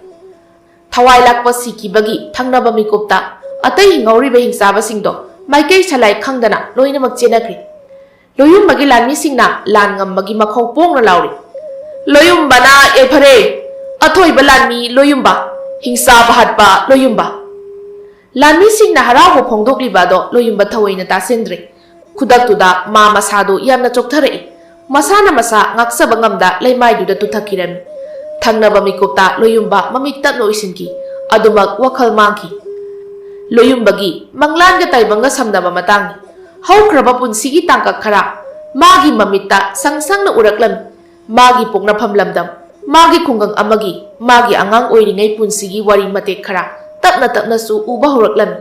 ꯊꯋꯥꯏ ꯂꯥꯛꯄ ꯁꯤꯈꯤꯕꯒꯤ ꯊꯪꯅꯕ ꯃꯤꯀꯨꯞꯇ ꯑꯇꯩ ꯍꯤꯡꯍꯧꯔꯤꯕ ꯍꯤꯡꯆꯥꯕꯁꯤꯡꯗꯣ ꯃꯥꯏꯀꯩ ꯁꯂꯥꯏ ꯈꯪꯗꯅ ꯂꯣꯏꯅꯃꯛ ꯆꯦꯟꯅꯈ꯭ꯔꯦ꯫ ꯂꯣꯌꯨꯝꯕꯒꯤ ꯂꯥꯟꯃꯤꯁꯤꯡꯅ ꯂꯥꯟ ꯉꯝꯕꯒꯤ ꯃꯈꯧ ꯄꯣꯡꯅ ꯂꯥꯎꯔꯤ꯫ "ꯂꯣꯌꯨꯝꯕꯅ ꯌꯩꯐꯔꯦ! ꯑꯊꯣꯏꯕ ꯂꯥꯟꯃꯤ ꯂꯣꯌꯨꯝꯕ! ꯍꯤꯡꯆꯥꯕ ꯍꯥꯠꯄ ꯂꯣꯌꯨꯝꯕ!" ꯂꯥꯟꯃꯤꯁꯤꯡꯅ ꯍꯔꯥꯎꯕ ꯐꯣꯡꯗꯣꯛꯂꯤꯕ ꯑꯗꯣ ꯂꯣꯌꯨꯝꯕ ꯊꯑꯣꯏꯅ ꯇꯥꯁꯤꯟꯗ꯭ꯔꯦ꯫ ꯈꯨꯗꯛꯇꯨꯗ ꯃꯥ ꯃꯁꯥꯗꯨ ꯌꯥꯝꯅ ꯆꯣꯛꯊꯔꯛꯏ꯫ ꯃꯁꯥꯅ ꯃꯁꯥ ꯉꯥꯛꯆꯕ ꯉꯝꯗ ꯂꯩꯃꯥꯏꯗꯨꯗ ꯇꯨꯊꯈꯤꯔꯝꯃꯤ꯫ ꯊꯪꯅꯕ ꯃꯤꯀꯨꯞꯇ ꯂꯣꯌꯨꯝꯕ ꯃꯃꯤꯠ ꯇꯞꯅ ꯎꯏꯁꯤꯟꯈꯤ꯫ ꯑꯗꯨꯃꯛ ꯋꯥꯈꯜ ꯃꯥꯡꯈꯤ꯫ ꯂꯣꯌꯨꯝꯕꯒꯤ ꯃꯪꯂꯥꯟꯒ ꯇꯥꯏꯕꯪꯒ ꯁꯝꯅꯕ ꯃꯇꯥꯡꯅꯤ꯫ ꯍꯧꯈ꯭ꯔꯕ ꯄꯨꯟꯁꯤꯒꯤ ꯇꯥꯡꯀꯛ ꯈꯔ ꯃꯥꯒꯤ ꯃꯃꯤꯠꯇ ꯁꯪ ꯁꯪꯅ ꯎꯔꯛꯂꯝꯃꯤ꯫ ꯃꯥꯒꯤ ꯄꯣꯛꯅꯐꯝ ꯂꯝꯗꯝ, ꯃꯥꯒꯤ ꯈꯨꯡꯒꯪ ꯑꯃꯒꯤ ꯃꯥꯒꯤ ꯑꯉꯥꯡ ꯑꯣꯏꯔꯤꯉꯩ ꯄꯨꯟꯁꯤꯒꯤ ꯋꯥꯔꯤ ꯃꯇꯦꯛ ꯈꯔ ꯇꯞꯅ ꯇꯞꯅꯁꯨ ꯎꯕ ꯍꯧꯔꯛꯂꯝꯃꯤ꯫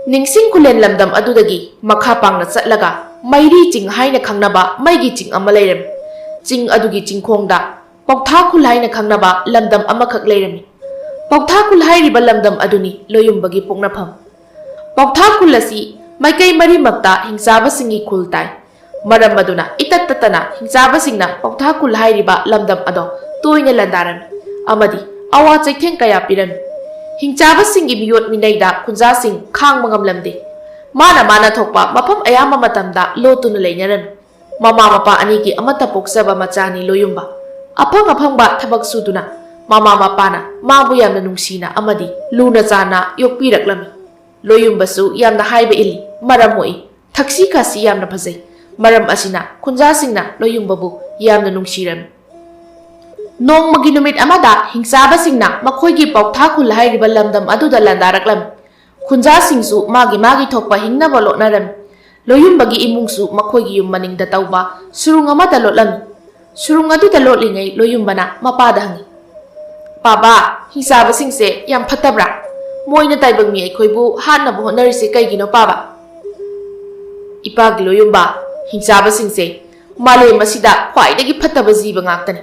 ꯅꯤꯡꯁꯤꯡ ꯈꯨꯂꯦꯟ ꯂꯝꯗꯝ ꯑꯗꯨꯗꯒꯤ ꯃꯈꯥ ꯄꯥꯡꯅ ꯆꯠꯂꯒ ꯃꯩꯔꯤ ꯆꯤꯡ ꯍꯥꯏꯅ ꯈꯪꯅꯕ ꯃꯩꯒꯤ ꯆꯤꯡ ꯑꯃ ꯂꯩꯔꯝꯃꯤ꯫ ꯆꯤꯡ ꯑꯗꯨꯒꯤ ꯆꯤꯡꯈꯣꯡꯗ ꯄꯧꯊꯥ ꯈꯨꯜ ꯍꯥꯏꯅ ꯈꯪꯅꯕ ꯂꯝꯗꯝ ꯑꯃꯈꯛ ꯂꯩꯔꯝꯃꯤ꯫ ꯄꯧꯊꯥ ꯈꯨꯜ ꯍꯥꯏꯔꯤꯕ ꯂꯝꯗꯝ ꯑꯗꯨꯅꯤ ꯂꯣꯌꯨꯝꯕꯒꯤ ꯄꯣꯛꯅꯐꯝ꯫ ꯄꯧꯊꯥ ꯈꯨꯜ ꯑꯁꯤ ꯃꯥꯏꯀꯩ ꯃꯔꯤꯃꯛꯇ ꯍꯤꯡꯆꯥꯕꯁꯤꯡꯒꯤ ꯈꯨꯜ ꯇꯥꯏ꯫ ꯃꯔꯝ ꯑꯗꯨꯅ ꯏꯇꯠ ꯇꯠꯇꯅ ꯍꯤꯡꯆꯥꯕꯁꯤꯡꯅ ꯄꯧꯊꯥ ꯈꯨꯜ ꯍꯥꯏꯔꯤꯕ ꯂꯝꯗꯝ ꯑꯗꯣ ꯇꯣꯏꯅ ꯂꯥꯟꯗꯥꯔꯝꯃꯤ ꯑꯃꯗꯤ ꯑꯋꯥ ꯆꯩꯊꯦꯡ ꯀꯌꯥ ꯄꯤꯔꯝꯃꯤ꯫ ꯍꯤꯡꯆꯥꯕꯁꯤꯡꯒꯤ ꯃꯤꯑꯣꯠ ꯃꯤꯅꯩꯗ ꯈꯨꯟꯖꯥꯁꯤꯡ ꯈꯥꯡꯕ ꯉꯝꯂꯝꯗꯦ꯫ ꯃꯥꯅ ꯃꯥꯅ ꯊꯣꯛꯄ ꯃꯐꯝ ꯑꯌꯥꯝꯕ ꯃꯇꯝꯗ ꯂꯣꯠꯇꯨꯅ ꯂꯩꯅꯔꯝꯃꯤ꯫ ꯃꯃꯥ ꯃꯄꯥ ꯑꯅꯤꯒꯤ ꯑꯃꯠꯇ ꯄꯣꯛꯆꯕ ꯃꯆꯥꯅꯤ ꯂꯣꯌꯨꯝꯕ꯫ ꯑꯐꯪ ꯑꯐꯪꯕ ꯊꯕꯛ ꯁꯨꯗꯨꯅ ꯃꯃꯥ ꯃꯄꯥꯅ ꯃꯥꯕꯨ ꯌꯥꯝꯅ ꯅꯨꯡꯁꯤꯅ ꯑꯃꯗꯤ ꯂꯨꯅ ꯆꯥꯟꯅ ꯌꯣꯛꯄꯤꯔꯛꯂꯝꯃꯤ꯫ ꯂꯣꯌꯨꯝꯕꯁꯨ ꯌꯥꯝꯅ ꯍꯥꯏꯕ ꯏꯜꯂꯤ, ꯃꯔꯝ ꯃꯣꯛꯏ, ꯊꯛꯁꯤ ꯈꯥꯁꯤ ꯌꯥꯝꯅ ꯐꯖꯩ꯫ ꯃꯔꯝ ꯑꯁꯤꯅ ꯈꯨꯟꯖꯥꯁꯤꯡꯅ ꯂꯣꯌꯨꯝꯕꯕꯨ ꯌꯥꯝꯅ ꯅꯨꯡꯁꯤꯔꯝꯃꯤ꯫ ꯅꯣꯡꯃꯒꯤ ꯅꯨꯃꯤꯠ ꯑꯃꯗ ꯍꯤꯡꯆꯥꯕꯁꯤꯡꯅ ꯃꯈꯣꯏꯒꯤ ꯄꯧꯊꯥ ꯈꯨꯜ ꯍꯥꯏꯔꯤꯕ ꯂꯝꯗꯝ ꯑꯗꯨꯗ ꯂꯥꯟꯗꯥꯔꯛꯂꯝꯃꯤ꯫ ꯈꯨꯟꯖꯥꯁꯤꯡꯁꯨ ꯃꯥꯒꯤ ꯃꯥꯒꯤ ꯊꯣꯛꯄ ꯍꯤꯡꯅꯕ ꯂꯣꯠꯅꯔꯝꯃꯤ꯫ ꯂꯣꯌꯨꯝꯕꯒꯤ ꯏꯃꯨꯡꯁꯨ ꯃꯈꯣꯏꯒꯤ ꯌꯨꯝ ꯃꯅꯤꯡꯗ ꯇꯧꯕ ꯁꯨꯔꯨꯡ ꯑꯃꯗ ꯂꯣꯠꯂꯝꯃꯤ꯫ ꯁꯨꯔꯨꯡ ꯑꯗꯨꯗ ꯂꯣꯠꯂꯤꯉꯩ ꯂꯣꯌꯨꯝꯕꯅ ꯃꯄꯥꯗ ꯍꯪꯉꯤ, "ꯄꯥꯕꯥ, ꯍꯤꯡꯆꯥꯕꯁꯤꯡꯁꯦ ꯌꯥꯝ ꯐꯠꯇꯕ꯭ꯔꯥ? ꯃꯣꯏꯅ ꯇꯥꯏꯕꯪ ꯃꯤ ꯑꯩꯈꯣꯏꯕꯨ ꯍꯥꯠꯅꯕ ꯍꯣꯠꯅꯔꯤꯁꯦ ꯀꯩꯒꯤꯅꯣ ꯄꯥꯕꯥ?" "ꯏꯄꯥꯒꯤ ꯂꯣꯌꯨꯝꯕ, ꯍꯤꯡꯆꯥꯕꯁꯤꯡꯁꯦ ꯃꯥꯂꯦꯝ ꯑꯁꯤꯗ ꯈ꯭ꯋꯥꯏꯗꯒꯤ ꯐꯠꯇꯕ ꯖꯤꯕ ꯉꯥꯛꯇꯅꯤ꯫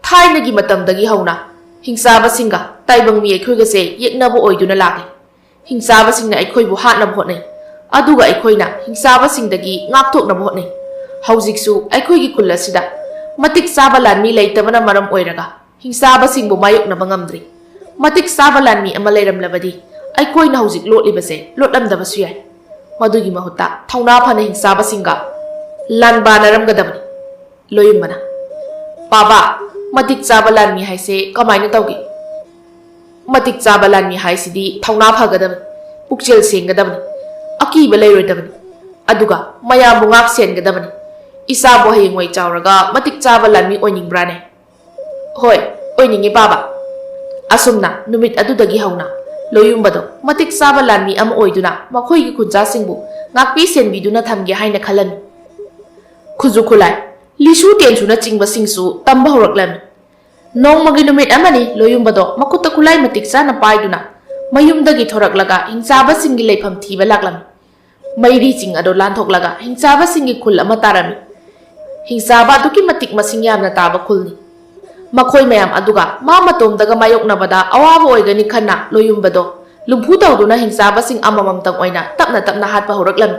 ꯊꯥꯏꯅꯒꯤ ꯃꯇꯝꯗꯒꯤ ꯍꯧꯅ ꯍꯤꯡꯆꯥꯕꯁꯤꯡꯒ ꯇꯥꯏꯕꯪ ꯃꯤ ꯑꯩꯈꯣꯏꯒꯁꯦ ꯌꯦꯛꯅꯕ ꯑꯣꯏꯗꯨꯅ ꯂꯥꯛꯂꯤ꯫ ꯍꯤꯡꯆꯥꯕꯁꯤꯡꯅ ꯑꯩꯈꯣꯏꯕꯨ ꯍꯥꯠꯅꯕ ꯍꯣꯠꯅꯩ, ꯑꯗꯨꯒ ꯑꯩꯈꯣꯏꯅ ꯍꯤꯡꯆꯥꯕꯁꯤꯡꯗꯒꯤ ꯉꯥꯛꯊꯣꯛꯅꯕ ꯍꯣꯠꯅꯩ꯫ ꯍꯧꯖꯤꯛꯁꯨ ꯑꯩꯈꯣꯏꯒꯤ ꯈꯨꯜ ꯑꯁꯤꯗ ꯃꯇꯤꯛ ꯆꯥꯕ ꯂꯥꯟꯃꯤ ꯂꯩꯇꯕꯅ ꯃꯔꯝ ꯑꯣꯏꯔꯒ ꯍꯤꯡꯆꯥꯕꯁꯤꯡꯕꯨ ꯃꯥꯌꯣꯛꯅꯕ ꯉꯝꯗ꯭ꯔꯤ꯫ ꯃꯇꯤꯛ ꯆꯥꯕ ꯂꯥꯟꯃꯤ ꯑꯃ ꯂꯩꯔꯝꯂꯕꯗꯤ ꯑꯩꯈꯣꯏꯅ ꯍꯧꯖꯤꯛ ꯂꯣꯠꯂꯤꯕꯁꯦ ꯂꯣꯠꯂꯝꯗꯕꯁꯨ ꯌꯥꯏ꯫ ꯃꯗꯨꯒꯤ ꯃꯍꯨꯠꯇ ꯊꯧꯅꯥ ꯐꯅ ꯍꯤꯡꯆꯥꯕꯁꯤꯡꯒ ꯂꯥꯟꯕꯥꯅꯔꯝꯒꯗꯕꯅꯤ꯫" ꯂꯣꯌꯨꯝꯕꯅ, "ꯄꯥꯕꯥ, ꯃꯇꯤꯛ ꯆꯥꯕ ꯂꯥꯟꯃꯤ ꯍꯥꯏꯁꯦ ꯀꯃꯥꯏꯅ ꯇꯧꯒꯦ?" "ꯃꯇꯤꯛ ꯆꯥꯕ ꯂꯥꯟꯃꯤ ꯍꯥꯏꯁꯤꯗꯤ ꯊꯧꯅꯥ ꯐꯒꯗꯕꯅꯤ, ꯄꯨꯛꯆꯦꯜ ꯁꯦꯡꯒꯗꯕꯅꯤ, ꯑꯀꯤꯕ ꯂꯩꯔꯣꯏꯗꯕꯅꯤ, ꯑꯗꯨꯒ ꯃꯌꯥꯝꯕꯨ ꯉꯥꯛ ꯁꯦꯟꯒꯗꯕꯅꯤ꯫ ꯏꯆꯥꯕꯨ ꯍꯌꯦꯡꯋꯥꯏ ꯆꯥꯎꯔꯒ ꯃꯇꯤꯛ ꯆꯥꯕ ꯂꯥꯟꯃꯤ ꯑꯣꯏꯅꯤꯡꯕ꯭ꯔꯥꯅꯦ?" "ꯍꯣꯏ, ꯑꯣꯏꯅꯤꯡꯉꯤ ꯄꯥꯕ꯫" ꯑꯁꯨꯝꯅ ꯅꯨꯃꯤꯠ ꯑꯗꯨꯗꯒꯤ ꯍꯧꯅ ꯂꯣꯌꯨꯝꯕꯗꯣ ꯃꯇꯤꯛ ꯆꯥꯕ ꯂꯥꯟꯃꯤ ꯑꯃ ꯑꯣꯏꯗꯨꯅ ꯃꯈꯣꯏꯒꯤ ꯈꯨꯟꯖꯥꯁꯤꯡꯕꯨ ꯉꯥꯛꯄꯤ ꯁꯦꯟꯕꯤꯗꯨꯅ ꯊꯝꯒꯦ ꯍꯥꯏꯅ ꯈꯜꯂꯝꯃꯤ꯫ ꯈꯨꯠꯁꯨ ꯈꯨꯠꯂꯥꯏ, ꯂꯤꯁꯨ ꯇꯦꯟꯁꯨꯅꯆꯤꯡꯕꯁꯤꯡꯁꯨ ꯇꯝꯕ ꯍꯧꯔꯛꯂꯝꯃꯤ꯫ ꯅꯣꯡꯃꯒꯤ ꯅꯨꯃꯤꯠ ꯑꯃꯅꯤ ꯂꯣꯌꯨꯝꯕꯗꯣ ꯃꯈꯨꯠꯇ ꯈꯨꯠꯂꯥꯏ ꯃꯇꯤꯛ ꯆꯥꯅ ꯄꯥꯏꯗꯨꯅ ꯃꯌꯨꯝꯗꯒꯤ ꯊꯣꯔꯛꯂꯒ ꯍꯤꯡꯆꯥꯕꯁꯤꯡꯒꯤ ꯂꯩꯐꯝ ꯊꯤꯕ ꯂꯥꯛꯂꯝꯃꯤ꯫ ꯃꯩꯔꯤꯁꯤꯡ ꯑꯗꯨ ꯂꯥꯟꯊꯣꯛꯂꯒ ꯍꯤꯡꯆꯥꯕꯁꯤꯡꯒꯤ ꯈꯨꯜ ꯑꯃ ꯇꯥꯔꯝꯃꯤ꯫ ꯍꯤꯡꯆꯥꯕ ꯑꯗꯨꯛꯀꯤ ꯃꯇꯤꯛ ꯃꯁꯤꯡ ꯌꯥꯝꯅ ꯇꯥꯕ ꯈꯨꯜꯅꯤ꯫ ꯃꯈꯣꯏ ꯃꯌꯥꯝ ꯑꯗꯨꯒ ꯃꯥ ꯃꯇꯣꯝꯗꯒ ꯃꯥꯌꯣꯛꯅꯕꯗ ꯑꯋꯥꯕ ꯑꯣꯏꯒꯅꯤ ꯈꯟꯅ ꯂꯣꯌꯨꯝꯕꯗꯣ ꯂꯨꯝꯐꯨ ꯇꯧꯗꯨꯅ ꯍꯤꯡꯆꯥꯕꯁꯤꯡ ꯑꯃꯃꯝꯇꯪ ꯑꯣꯏꯅ ꯇꯞꯅ ꯇꯞꯅ ꯍꯥꯠꯄ ꯍꯧꯔꯛꯂꯝꯃꯤ꯫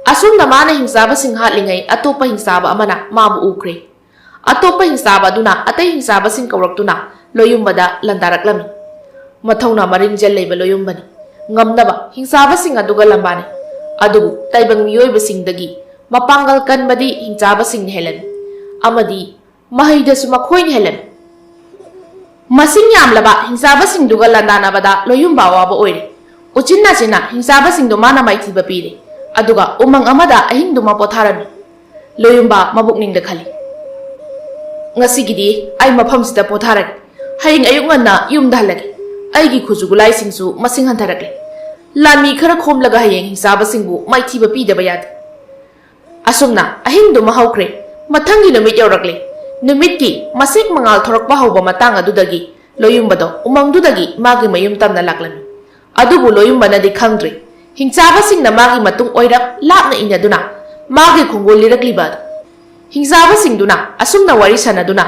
ꯑꯁꯨꯝꯅ ꯃꯥꯅ ꯍꯤꯡꯆꯥꯕꯁꯤꯡ ꯍꯥꯠꯂꯤꯉꯩ ꯑꯇꯣꯞꯄ ꯍꯤꯡꯆꯥꯕ ꯑꯃꯅ ꯃꯥꯕꯨ ꯎꯈ꯭ꯔꯦ꯫ ꯑꯇꯣꯞꯄ ꯍꯤꯡꯆꯥꯕ ꯑꯗꯨꯅ ꯑꯇꯩ ꯍꯤꯡꯆꯥꯕꯁꯤꯡ ꯀꯧꯔꯛꯇꯨꯅ ꯂꯣꯌꯨꯝꯕꯗ ꯂꯥꯟꯗꯥꯔꯛꯂꯝꯃꯤ꯫ ꯃꯊꯧꯅꯥ ꯃꯔꯤꯡꯖꯦꯜ ꯂꯩꯕ ꯂꯣꯌꯨꯝꯕꯅꯤ꯫ ꯉꯝꯅꯕ ꯍꯤꯡꯆꯥꯕꯁꯤꯡ ꯑꯗꯨꯒ ꯂꯥꯟꯕꯥꯅꯩ꯫ ꯑꯗꯨꯕꯨ ꯇꯥꯏꯕꯪ ꯃꯤꯑꯣꯏꯕꯁꯤꯡꯗꯒꯤ ꯃꯄꯥꯡꯒꯜ ꯀꯟꯕꯗꯤ ꯍꯤꯡꯆꯥꯕꯁꯤꯡꯅ ꯍꯦꯜꯂꯝꯃꯤ꯫ ꯑꯃꯗꯤ ꯃꯍꯩꯗꯁꯨ ꯃꯈꯣꯏꯅ ꯍꯦꯜꯂꯝꯃꯤ꯫ ꯃꯁꯤꯡ ꯌꯥꯝꯂꯕ ꯍꯤꯡꯆꯥꯕꯁꯤꯡꯗꯨꯒ ꯂꯥꯟꯗꯥꯅꯕꯗ ꯂꯣꯌꯨꯝꯕ ꯑꯋꯥꯕ ꯑꯣꯏꯔꯦ꯫ ꯎꯆꯤꯟ ꯅꯥꯆꯤꯟꯅ ꯍꯤꯡꯆꯥꯕꯁꯤꯡꯗꯨ ꯃꯥꯅ ꯃꯥꯏꯊꯤꯕ ꯄꯤꯔꯦ, ꯑꯗꯨꯒ ꯎꯃꯪ ꯑꯃꯗ ꯑꯍꯤꯡꯗꯨꯃ ꯄꯣꯊꯥꯔꯝꯃꯤ꯫ ꯂꯣꯌꯨꯝꯕ ꯃꯕꯨꯛꯅꯤꯡꯗ ꯈꯜꯂꯤ, "ꯉꯁꯤꯒꯤꯗꯤ ꯑꯩ ꯃꯐꯝꯁꯤꯗ ꯄꯣꯊꯥꯔꯒꯦ꯫ ꯍꯌꯦꯡ ꯑꯌꯨꯛ ꯉꯟꯅ ꯌꯨꯝꯗ ꯍꯜꯂꯒꯦ꯫ ꯑꯩꯒꯤ ꯈꯨꯠꯁꯨ ꯈꯨꯠꯂꯥꯏꯁꯤꯡꯁꯨ ꯃꯁꯤꯡ ꯍꯟꯊꯔꯛꯂꯦ꯫ ꯂꯥꯟꯃꯤ ꯈꯔ ꯈꯣꯝꯂꯒ ꯍꯌꯦꯡ ꯍꯤꯡꯆꯥꯕꯁꯤꯡꯕꯨ ꯃꯥꯏꯊꯤꯕ ꯄꯤꯗꯕ ꯌꯥꯗꯦ꯫" ꯑꯁꯨꯝꯅ ꯑꯍꯤꯡꯗꯨꯃ ꯍꯧꯈ꯭ꯔꯦ꯫ ꯃꯊꯪꯒꯤ ꯅꯨꯃꯤꯠ ꯌꯧꯔꯛꯂꯦ꯫ ꯅꯨꯃꯤꯠꯀꯤ ꯃꯁꯦꯛ ꯃꯉꯥꯜ ꯊꯣꯔꯛꯄ ꯍꯧꯕ ꯃꯇꯥꯡ ꯑꯗꯨꯗꯒꯤ ꯂꯣꯌꯨꯝꯕꯗꯣ ꯎꯃꯪꯗꯨꯗꯒꯤ ꯃꯥꯒꯤ ꯃꯌꯨꯝ ꯇꯝꯅ ꯂꯥꯛꯂꯝꯃꯤ꯫ ꯑꯗꯨꯕꯨ ꯂꯣꯌꯨꯝꯕꯅꯗꯤ ꯈꯪꯗ꯭ꯔꯤ, ꯍꯤꯡꯆꯥꯕꯁꯤꯡꯅ ꯃꯥꯒꯤ ꯃꯇꯨꯡ ꯑꯣꯏꯔꯞ ꯂꯥꯞꯅ ꯏꯟꯅꯗꯨꯅ ꯃꯥꯒꯤ ꯈꯣꯡꯒꯨꯜ ꯂꯤꯔꯛꯂꯤꯕ ꯑꯗꯨ꯫ ꯍꯤꯡꯆꯥꯕꯁꯤꯡꯗꯨꯅ ꯑꯁꯨꯝꯅ ꯋꯥꯔꯤ ꯁꯥꯟꯅꯗꯨꯅ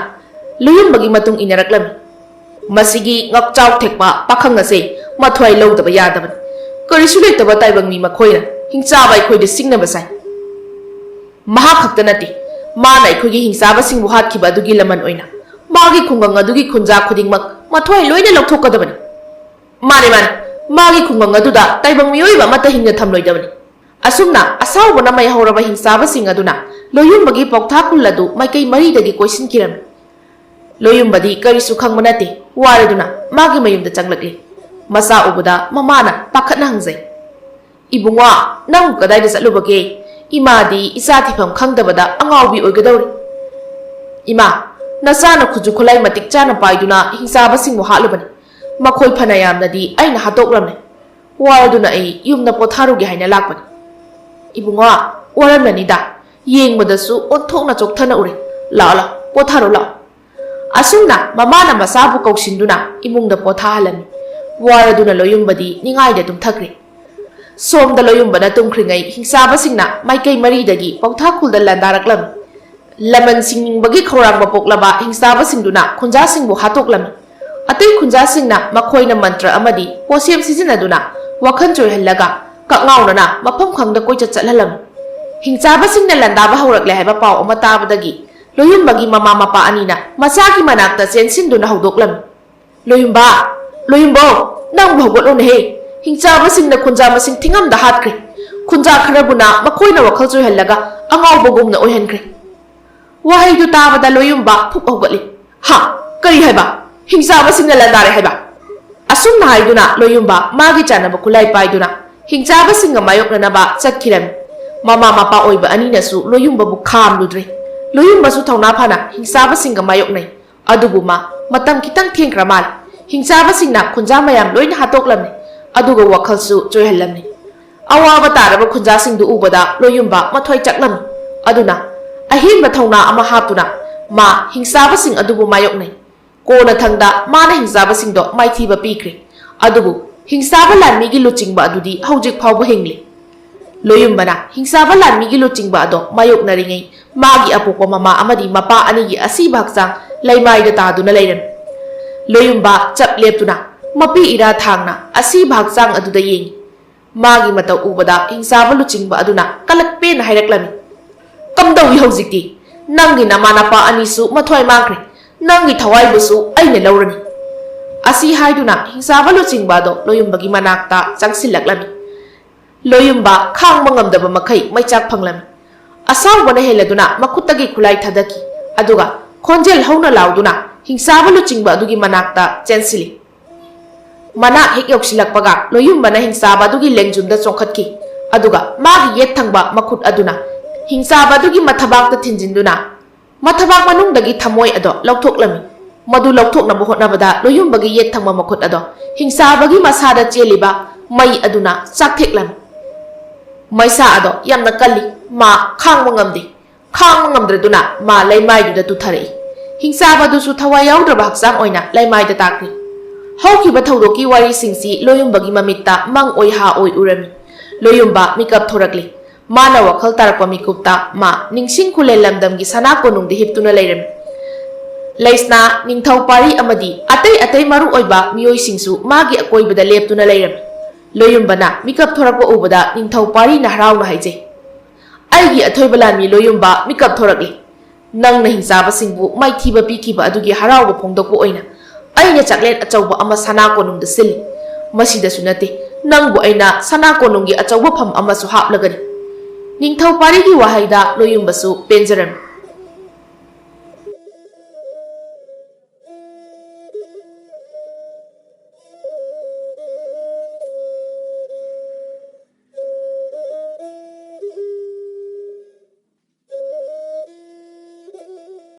ꯂꯣꯌꯨꯝꯕꯒꯤ ꯃꯇꯨꯡ ꯏꯟꯅꯔꯛꯂꯝꯃꯤ꯫ "ꯃꯁꯤꯒꯤ ꯉꯛꯆꯥꯎ ꯊꯦꯛꯄ ꯄꯥꯈꯪ ꯑꯁꯦ ꯃꯊ꯭ꯋꯥꯏ ꯂꯧꯗꯕ ꯌꯥꯗꯕꯅꯤ꯫ ꯀꯔꯤꯁꯨ ꯂꯩꯇꯕ ꯇꯥꯏꯕꯪ ꯃꯤ ꯃꯈꯣꯏꯅ ꯍꯤꯡꯆꯥꯕ ꯑꯩꯈꯣꯏꯗ ꯁꯤꯡꯅꯕ ꯁꯥꯏ꯫ ꯃꯍꯥꯛ ꯈꯛꯇ ꯅꯠꯇꯦ, ꯃꯥꯅ ꯑꯩꯈꯣꯏꯒꯤ ꯍꯤꯡꯆꯥꯕꯁꯤꯡꯕꯨ ꯍꯥꯠꯈꯤꯕ ꯑꯗꯨꯒꯤ ꯂꯃꯟ ꯑꯣꯏꯅ ꯃꯥꯒꯤ ꯈꯨꯡꯒꯪ ꯑꯗꯨꯒꯤ ꯈꯨꯟꯖꯥ ꯈꯨꯗꯤꯡꯃꯛ ꯃꯊ꯭ꯋꯥꯏ ꯂꯣꯏꯅ ꯂꯧꯊꯣꯛꯀꯗꯕꯅꯤ꯫" "ꯃꯥꯅꯦ, ꯃꯥꯅꯦ, ꯃꯥꯒꯤ ꯈꯨꯡꯒꯪ ꯑꯗꯨꯗ ꯇꯥꯏꯕꯪ ꯃꯤꯑꯣꯏꯕ ꯑꯃꯠꯇ ꯍꯤꯡꯅ ꯊꯝꯂꯣꯏꯗꯕꯅꯤ꯫" ꯑꯁꯨꯝꯅ ꯑꯁꯥꯎꯕꯅ ꯃꯩ ꯍꯧꯔꯕ ꯍꯤꯡꯆꯥꯕꯁꯤꯡ ꯑꯗꯨꯅ ꯂꯣꯌꯨꯝꯕꯒꯤ ꯄꯥꯎꯊꯥ ꯈꯨꯜ ꯑꯗꯨ ꯃꯥꯏꯀꯩ ꯃꯔꯤꯗꯒꯤ ꯀꯣꯏꯁꯤꯟꯈꯤꯔꯝꯃꯤ꯫ ꯂꯣꯌꯨꯝꯕꯗꯤ ꯀꯔꯤꯁꯨ ꯈꯪꯕ ꯅꯠꯇꯦ, ꯋꯥꯔꯗꯨꯅ ꯃꯥꯒꯤ ꯃꯌꯨꯝꯗ ꯆꯪꯂꯛꯂꯤ꯫ ꯃꯆꯥ ꯎꯕꯗ ꯃꯃꯥꯅ ꯄꯥꯈꯠꯅ ꯍꯪꯖꯩ, "ꯏꯕꯨꯡꯉꯣ, ꯅꯪꯕꯨ ꯀꯗꯥꯏꯗ ꯆꯠꯂꯨꯕꯒꯦ? ꯏꯃꯥꯗꯤ ꯏꯆꯥ ꯊꯤꯐꯝ ꯈꯪꯗꯕꯗ ꯑꯉꯥꯎꯕꯤ ꯑꯣꯏꯒꯗꯧꯔꯤ꯫" "ꯏꯃꯥ, ꯅꯆꯥꯅ ꯈꯨꯠꯁꯨ ꯈꯨꯠꯂꯥꯏ ꯃꯇꯤꯛ ꯆꯥꯅ ꯄꯥꯏꯗꯨꯅ ꯍꯤꯡꯆꯥꯕꯁꯤꯡꯕꯨ ꯍꯥꯠꯂꯨꯕꯅꯤ꯫ ꯃꯈꯣꯏ ꯐꯅ ꯌꯥꯝꯅꯗꯤ ꯑꯩꯅ ꯍꯥꯠꯇꯣꯛꯂꯝꯂꯦ꯫ ꯋꯥꯔꯗꯨꯅ ꯑꯩ ꯌꯨꯝꯗ ꯄꯣꯊꯥꯔꯨꯒꯦ ꯍꯥꯏꯅ ꯂꯥꯛꯄꯅꯤ꯫" "ꯏꯕꯨꯡꯉꯣ, ꯋꯥꯔꯝꯂꯅꯤꯗ꯫ ꯌꯦꯡꯕꯗꯁꯨ ꯑꯣꯟꯊꯣꯛꯅ ꯆꯣꯛꯊꯅ ꯎꯔꯦ꯫ ꯂꯥꯛꯑꯣ, ꯂꯥꯛꯑꯣ, ꯄꯣꯊꯥꯔꯣ, ꯂꯥꯛꯑꯣ꯫" ꯑꯁꯨꯝꯅ ꯃꯃꯥꯅ ꯃꯆꯥꯕꯨ ꯀꯧꯁꯤꯟꯗꯨꯅ ꯏꯃꯨꯡꯗ ꯄꯣꯊꯥꯍꯜꯂꯝꯃꯤ꯫ ꯋꯥꯔꯗꯨꯅ ꯂꯣꯌꯨꯝꯕꯗꯤ ꯅꯤꯡꯉꯥꯏꯗ ꯇꯨꯝꯊꯈ꯭ꯔꯦ꯫ ꯁꯣꯝꯗ ꯂꯣꯌꯨꯝꯕꯅ ꯇꯨꯝꯈ꯭ꯔꯤꯉꯩ ꯍꯤꯡꯆꯥꯕꯁꯤꯡꯅ ꯃꯥꯏꯀꯩ ꯃꯔꯤꯗꯒꯤ ꯄꯥꯎꯊꯥ ꯈꯨꯜꯗ ꯂꯥꯟꯗꯥꯔꯛꯂꯝꯃꯤ꯫ ꯂꯃꯟ ꯁꯤꯡꯅꯤꯡꯕꯒꯤ ꯈꯧꯔꯥꯡꯕ ꯄꯣꯛꯂꯕ ꯍꯤꯡꯆꯥꯕꯁꯤꯡꯗꯨꯅ ꯈꯨꯟꯖꯥꯁꯤꯡꯕꯨ ꯍꯥꯠꯇꯣꯛꯂꯝꯃꯤ꯫ ꯑꯇꯩ ꯈꯨꯟꯖꯥꯁꯤꯡꯅ ꯃꯈꯣꯏꯅ ꯃꯟꯇ꯭ꯔ ꯑꯃꯗꯤ ꯄꯣꯠꯁꯦꯝ ꯁꯤꯖꯤꯟꯅꯗꯨꯅ ꯋꯥꯈꯜ ꯆꯣꯏꯍꯜꯂꯒ ꯀꯛꯉꯥꯎꯅꯅ ꯃꯐꯝ ꯈꯪꯗ ꯀꯣꯏꯆꯠ ꯆꯠꯍꯜꯂꯝꯃꯤ꯫ ꯍꯤꯡꯆꯥꯕꯁꯤꯡꯅ ꯂꯥꯟꯗꯥꯕ ꯍꯧꯔꯛꯂꯦ ꯍꯥꯏꯕ ꯄꯥꯎ ꯑꯃ ꯇꯥꯕꯗꯒꯤ ꯂꯣꯌꯨꯝꯕꯒꯤ ꯃꯃꯥ ꯃꯄꯥ ꯑꯅꯤꯅ ꯃꯆꯥꯒꯤ ꯃꯅꯥꯛꯇ ꯆꯦꯟꯁꯤꯟꯗꯨꯅ ꯍꯧꯗꯣꯛꯂꯝꯃꯤ꯫ "ꯂꯣꯌꯨꯝꯕ, ꯂꯣꯌꯨꯝꯕꯧ, ꯅꯪꯕꯨ ꯍꯧꯒꯠꯂꯣꯅꯦꯍꯦ! ꯍꯤꯡꯆꯥꯕꯁꯤꯡꯅ ꯈꯨꯟꯖꯥ ꯃꯁꯤꯡ ꯊꯤꯉꯝꯗ ꯍꯥꯠꯈ꯭ꯔꯦ꯫ ꯈꯨꯟꯖꯥ ꯈꯔꯕꯨꯅ ꯃꯈꯣꯏꯅ ꯋꯥꯈꯜ ꯆꯣꯏꯍꯜꯂꯒ ꯑꯉꯥꯎꯕꯒꯨꯝꯅ ꯑꯣꯏꯍꯟꯈ꯭ꯔꯦ꯫" ꯋꯥꯍꯩꯗꯨ ꯇꯥꯕꯗ ꯂꯣꯌꯨꯝꯕ ꯐꯨꯛ ꯍꯧꯒꯠꯂꯤ꯫ "ꯍꯥ? ꯀꯔꯤ ꯍꯥꯏꯕ? ꯍꯤꯡꯆꯥꯕꯁꯤꯡꯅ ꯂꯥꯟꯗꯥꯔꯦ ꯍꯥꯏꯕ?" ꯑꯁꯨꯝꯅ ꯍꯥꯏꯗꯨꯅ ꯂꯣꯌꯨꯝꯕ ꯃꯥꯒꯤ ꯆꯥꯅꯕ ꯈꯨꯠꯂꯥꯏ ꯄꯥꯏꯗꯨꯅ ꯍꯤꯡꯆꯥꯕꯁꯤꯡꯒ ꯃꯥꯌꯣꯛꯅꯅꯕ ꯆꯠꯈꯤꯔꯝꯃꯤ꯫ ꯃꯃꯥ ꯃꯄꯥ ꯑꯣꯏꯕ ꯑꯅꯤꯅꯁꯨ ꯂꯣꯌꯨꯝꯕꯕꯨ ꯈꯥꯝꯂꯨꯗ꯭ꯔꯦ꯫ ꯂꯣꯌꯨꯝꯕꯁꯨ ꯊꯧꯅꯥ ꯐꯅ ꯍꯤꯡꯆꯥꯕꯁꯤꯡꯒ ꯃꯥꯌꯣꯛꯅꯩ꯫ ꯑꯗꯨꯕꯨ ꯃꯥ ꯃꯇꯝ ꯈꯤꯇꯪ ꯊꯦꯡꯈ꯭ꯔ ꯃꯥꯜꯂꯦ꯫ ꯍꯤꯡꯆꯥꯕꯁꯤꯡꯅ ꯈꯨꯟꯖꯥ ꯃꯌꯥꯝ ꯂꯣꯏꯅ ꯍꯥꯠꯇꯣꯛꯂꯝꯃꯤ꯫ ꯑꯗꯨꯒ ꯋꯥꯈꯜꯁꯨ ꯆꯣꯏꯍꯜꯂꯝꯃꯤ꯫ ꯑꯋꯥꯕ ꯇꯥꯔꯕ ꯈꯨꯟꯖꯥꯁꯤꯡꯗꯨ ꯎꯕꯗ ꯂꯣꯌꯨꯝꯕ ꯃꯊ꯭ꯋꯥꯏ ꯆꯥꯛꯂꯝꯃꯤ꯫ ꯑꯗꯨꯅ ꯑꯍꯦꯟꯕ ꯊꯧꯅꯥ ꯑꯃ ꯍꯥꯞꯇꯨꯅ ꯃꯥ ꯍꯤꯡꯆꯥꯕꯁꯤꯡ ꯑꯗꯨꯕꯨ ꯃꯥꯌꯣꯛꯅꯩ꯫ ꯀꯣꯟꯅꯊꯪꯗ ꯃꯥꯅ ꯍꯤꯡꯆꯥꯕꯁꯤꯡꯗꯣ ꯃꯥꯏꯊꯤꯕ ꯄꯤꯈ꯭ꯔꯦ꯫ ꯑꯗꯨꯕꯨ ꯍꯤꯡꯆꯥꯕ ꯂꯥꯟꯃꯤꯒꯤ ꯂꯨꯆꯤꯡꯕ ꯑꯗꯨꯗꯤ ꯍꯧꯖꯤꯛ ꯐꯥꯎꯕ ꯍꯤꯡꯂꯤ꯫ ꯂꯣꯌꯨꯝꯕꯅ ꯍꯤꯡꯆꯥꯕ ꯂꯥꯟꯃꯤꯒꯤ ꯂꯨꯆꯤꯡꯕ ꯑꯗꯣ ꯃꯥꯌꯣꯛꯅꯔꯤꯉꯩ ꯃꯥꯒꯤ ꯑꯄꯣꯛꯄ ꯃꯃꯥ ꯑꯃꯗꯤ ꯃꯄꯥ ꯑꯅꯤꯒꯤ ꯑꯁꯤꯕ ꯍꯛꯆꯥꯡ ꯂꯩꯃꯥꯏꯗ ꯇꯥꯗꯨꯅ ꯂꯩꯔꯝꯃꯤ꯫ ꯂꯣꯌꯨꯝꯕ ꯆꯞ ꯂꯦꯞꯇꯨꯅ ꯃꯄꯤ ꯏꯔꯥ ꯊꯥꯡꯅ ꯑꯁꯤꯕ ꯍꯛꯆꯥꯡ ꯑꯗꯨꯗ ꯌꯦꯡꯉꯤ꯫ ꯃꯥꯒꯤ ꯃꯇꯧ ꯎꯕꯗ ꯍꯤꯡꯆꯥꯕ ꯂꯨꯆꯤꯡꯕ ꯑꯗꯨꯅ ꯀꯂꯛꯄꯦꯅ ꯍꯥꯏꯔꯛꯂꯝꯃꯤ, "ꯀꯝꯗꯧꯏ ꯍꯧꯖꯤꯛꯇꯤ? ꯅꯪꯒꯤ ꯅꯃꯥ ꯅꯄꯥ ꯑꯅꯤꯁꯨ ꯃꯊ꯭ꯋꯥꯏ ꯃꯥꯡꯈ꯭ꯔꯦ꯫ ꯅꯪꯒꯤ ꯊꯋꯥꯏꯕꯨꯁꯨ ꯑꯩꯅ ꯂꯧꯔꯅꯤ꯫" ꯑꯁꯤ ꯍꯥꯏꯗꯨꯅ ꯍꯤꯡꯆꯥꯕ ꯂꯨꯆꯤꯡꯕ ꯑꯗꯣ ꯂꯣꯌꯨꯝꯕꯒꯤ ꯃꯅꯥꯛꯇ ꯆꯪꯁꯤꯜꯂꯛꯂꯝꯃꯤ꯫ ꯂꯣꯌꯨꯝꯕ ꯈꯥꯡꯕ ꯉꯝꯗꯕ ꯃꯈꯩ ꯃꯩꯆꯥꯛ ꯐꯪꯂꯝꯃꯤ꯫ ꯑꯁꯥꯎꯕꯅ ꯍꯦꯜꯂꯗꯨꯅ ꯃꯈꯨꯠꯇꯒꯤ ꯈꯨꯠꯂꯥꯏ ꯊꯥꯗꯈꯤ꯫ ꯑꯗꯨꯒ ꯈꯣꯟꯖꯦꯜ ꯍꯧꯅ ꯂꯥꯎꯗꯨꯅ ꯍꯤꯡꯆꯥꯕ ꯂꯨꯆꯤꯡꯕ ꯑꯗꯨꯒꯤ ꯃꯅꯥꯛꯇ ꯆꯦꯟꯁꯤꯜꯂꯤ꯫ ꯃꯅꯥꯛ ꯍꯦꯛ ꯌꯧꯁꯤꯜꯂꯛꯄꯒ ꯂꯣꯌꯨꯝꯕꯅ ꯍꯤꯡꯆꯥꯕ ꯑꯗꯨꯒꯤ ꯂꯦꯡꯖꯨꯝꯗ ꯆꯣꯡꯈꯠꯈꯤ꯫ ꯑꯗꯨꯒ ꯃꯥꯒꯤ ꯌꯦꯠ ꯊꯪꯕ ꯃꯈꯨꯠ ꯑꯗꯨꯅ ꯍꯤꯡꯆꯥꯕ ꯑꯗꯨꯒꯤ ꯃꯊꯕꯥꯛꯇ ꯊꯤꯟꯖꯤꯟꯗꯨꯅ ꯃꯊꯕꯥꯛ ꯃꯅꯨꯡꯗꯒꯤ ꯊꯃꯣꯏ ꯑꯗꯣ ꯂꯧꯊꯣꯛꯂꯝꯃꯤ꯫ ꯃꯗꯨ ꯂꯧꯊꯣꯛꯅꯕ ꯍꯣꯠꯅꯕꯗ ꯂꯣꯌꯨꯝꯕꯒꯤ ꯌꯦꯠ ꯊꯪꯕ ꯃꯈꯨꯠ ꯑꯗꯣ ꯍꯤꯡꯆꯥꯕꯒꯤ ꯃꯁꯥꯗ ꯆꯦꯜꯂꯤꯕ ꯃꯩ ꯑꯗꯨꯅ ꯆꯥꯛꯊꯦꯛꯂꯝꯃꯤ꯫ ꯃꯩꯁꯥ ꯑꯗꯣ ꯌꯥꯝꯅ ꯀꯜꯂꯤ꯫ ꯃꯥ ꯈꯥꯡꯕ ꯉꯝꯗꯦ꯫ ꯈꯥꯡꯕ ꯉꯝꯗ꯭ꯔꯗꯨꯅ ꯃꯥ ꯂꯩꯃꯥꯏꯗꯨꯗ ꯇꯨꯊꯔꯛꯏ꯫ ꯍꯤꯡꯆꯥꯕꯗꯨꯁꯨ ꯊꯋꯥꯏ ꯌꯥꯎꯗ꯭ꯔꯕ ꯍꯛꯆꯥꯡ ꯑꯣꯏꯅ ꯂꯩꯃꯥꯏꯗ ꯇꯥꯈ꯭ꯔꯤ꯫ ꯍꯧꯈꯤꯕ ꯊꯧꯗꯣꯛꯀꯤ ꯋꯥꯔꯤꯁꯤꯡꯁꯤ ꯂꯣꯌꯨꯝꯕꯒꯤ ꯃꯃꯤꯠꯇ ꯃꯪ ꯑꯣꯏ ꯍꯥ ꯑꯣꯏ ꯎꯔꯝꯃꯤ꯫ ꯂꯣꯌꯨꯝꯕ ꯃꯤꯀꯞ ꯊꯣꯔꯛꯂꯤ꯫ ꯃꯥꯅ ꯋꯥꯈꯜ ꯇꯥꯔꯛꯄ ꯃꯤꯀꯨꯞꯇ ꯃꯥ ꯅꯤꯡꯁꯤꯡ ꯈꯨꯂꯦꯟ ꯂꯝꯗꯝꯒꯤ ꯁꯅꯥ ꯀꯣꯅꯨꯡꯗ ꯍꯤꯞꯇꯨꯅ ꯂꯩꯔꯝꯃꯤ꯫ ꯂꯩꯁꯅꯥ, ꯅꯤꯡꯊꯧ ꯄꯥꯔꯤ ꯑꯃꯗꯤ ꯑꯇꯩ ꯑꯇꯩ ꯃꯔꯨ ꯑꯣꯏꯕ ꯃꯤꯑꯣꯏꯁꯤꯡꯁꯨ ꯃꯥꯒꯤ ꯑꯀꯣꯏꯕꯗ ꯂꯦꯞꯇꯨꯅ ꯂꯩꯔꯝꯃꯤ꯫ ꯂꯣꯌꯨꯝꯕꯅ ꯃꯤꯀꯞ ꯊꯣꯔꯛꯄ ꯎꯕꯗ ꯅꯤꯡꯊꯧ ꯄꯥꯔꯤꯅ ꯍꯔꯥꯎꯅ ꯍꯥꯏꯖꯩ, "ꯑꯩꯒꯤ ꯑꯊꯣꯏꯕ ꯂꯥꯟꯃꯤ ꯂꯣꯌꯨꯝꯕ ꯃꯤꯀꯞ ꯊꯣꯔꯛꯂꯤ꯫ ꯅꯪꯅ ꯍꯤꯡꯆꯥꯕꯁꯤꯡꯕꯨ ꯃꯥꯏꯊꯤꯕ ꯄꯤꯈꯤꯕ ꯑꯗꯨꯒꯤ ꯍꯔꯥꯎꯕ ꯐꯣꯡꯗꯣꯛꯄ ꯑꯣꯏꯅ ꯑꯩꯅ ꯆꯥꯛꯂꯦꯟ ꯑꯆꯧꯕ ꯑꯃ ꯁꯅꯥ ꯀꯣꯅꯨꯡꯗ ꯁꯤꯜꯂꯤ꯫ ꯃꯁꯤꯗꯁꯨ ꯅꯠꯇꯦ, ꯅꯪꯕꯨ ꯑꯩꯅ ꯁꯅꯥ ꯀꯣꯅꯨꯡꯒꯤ ꯑꯆꯧꯕ ꯐꯝ ꯑꯃꯁꯨ ꯍꯥꯞꯂꯒꯅꯤ꯫" ꯅꯤꯡꯊꯧ ꯄꯥꯔꯤꯒꯤ ꯋꯥꯍꯩꯗ ꯂꯣꯌꯨꯝꯕꯁꯨ ꯄꯦꯟꯖꯔꯝꯃꯤ꯫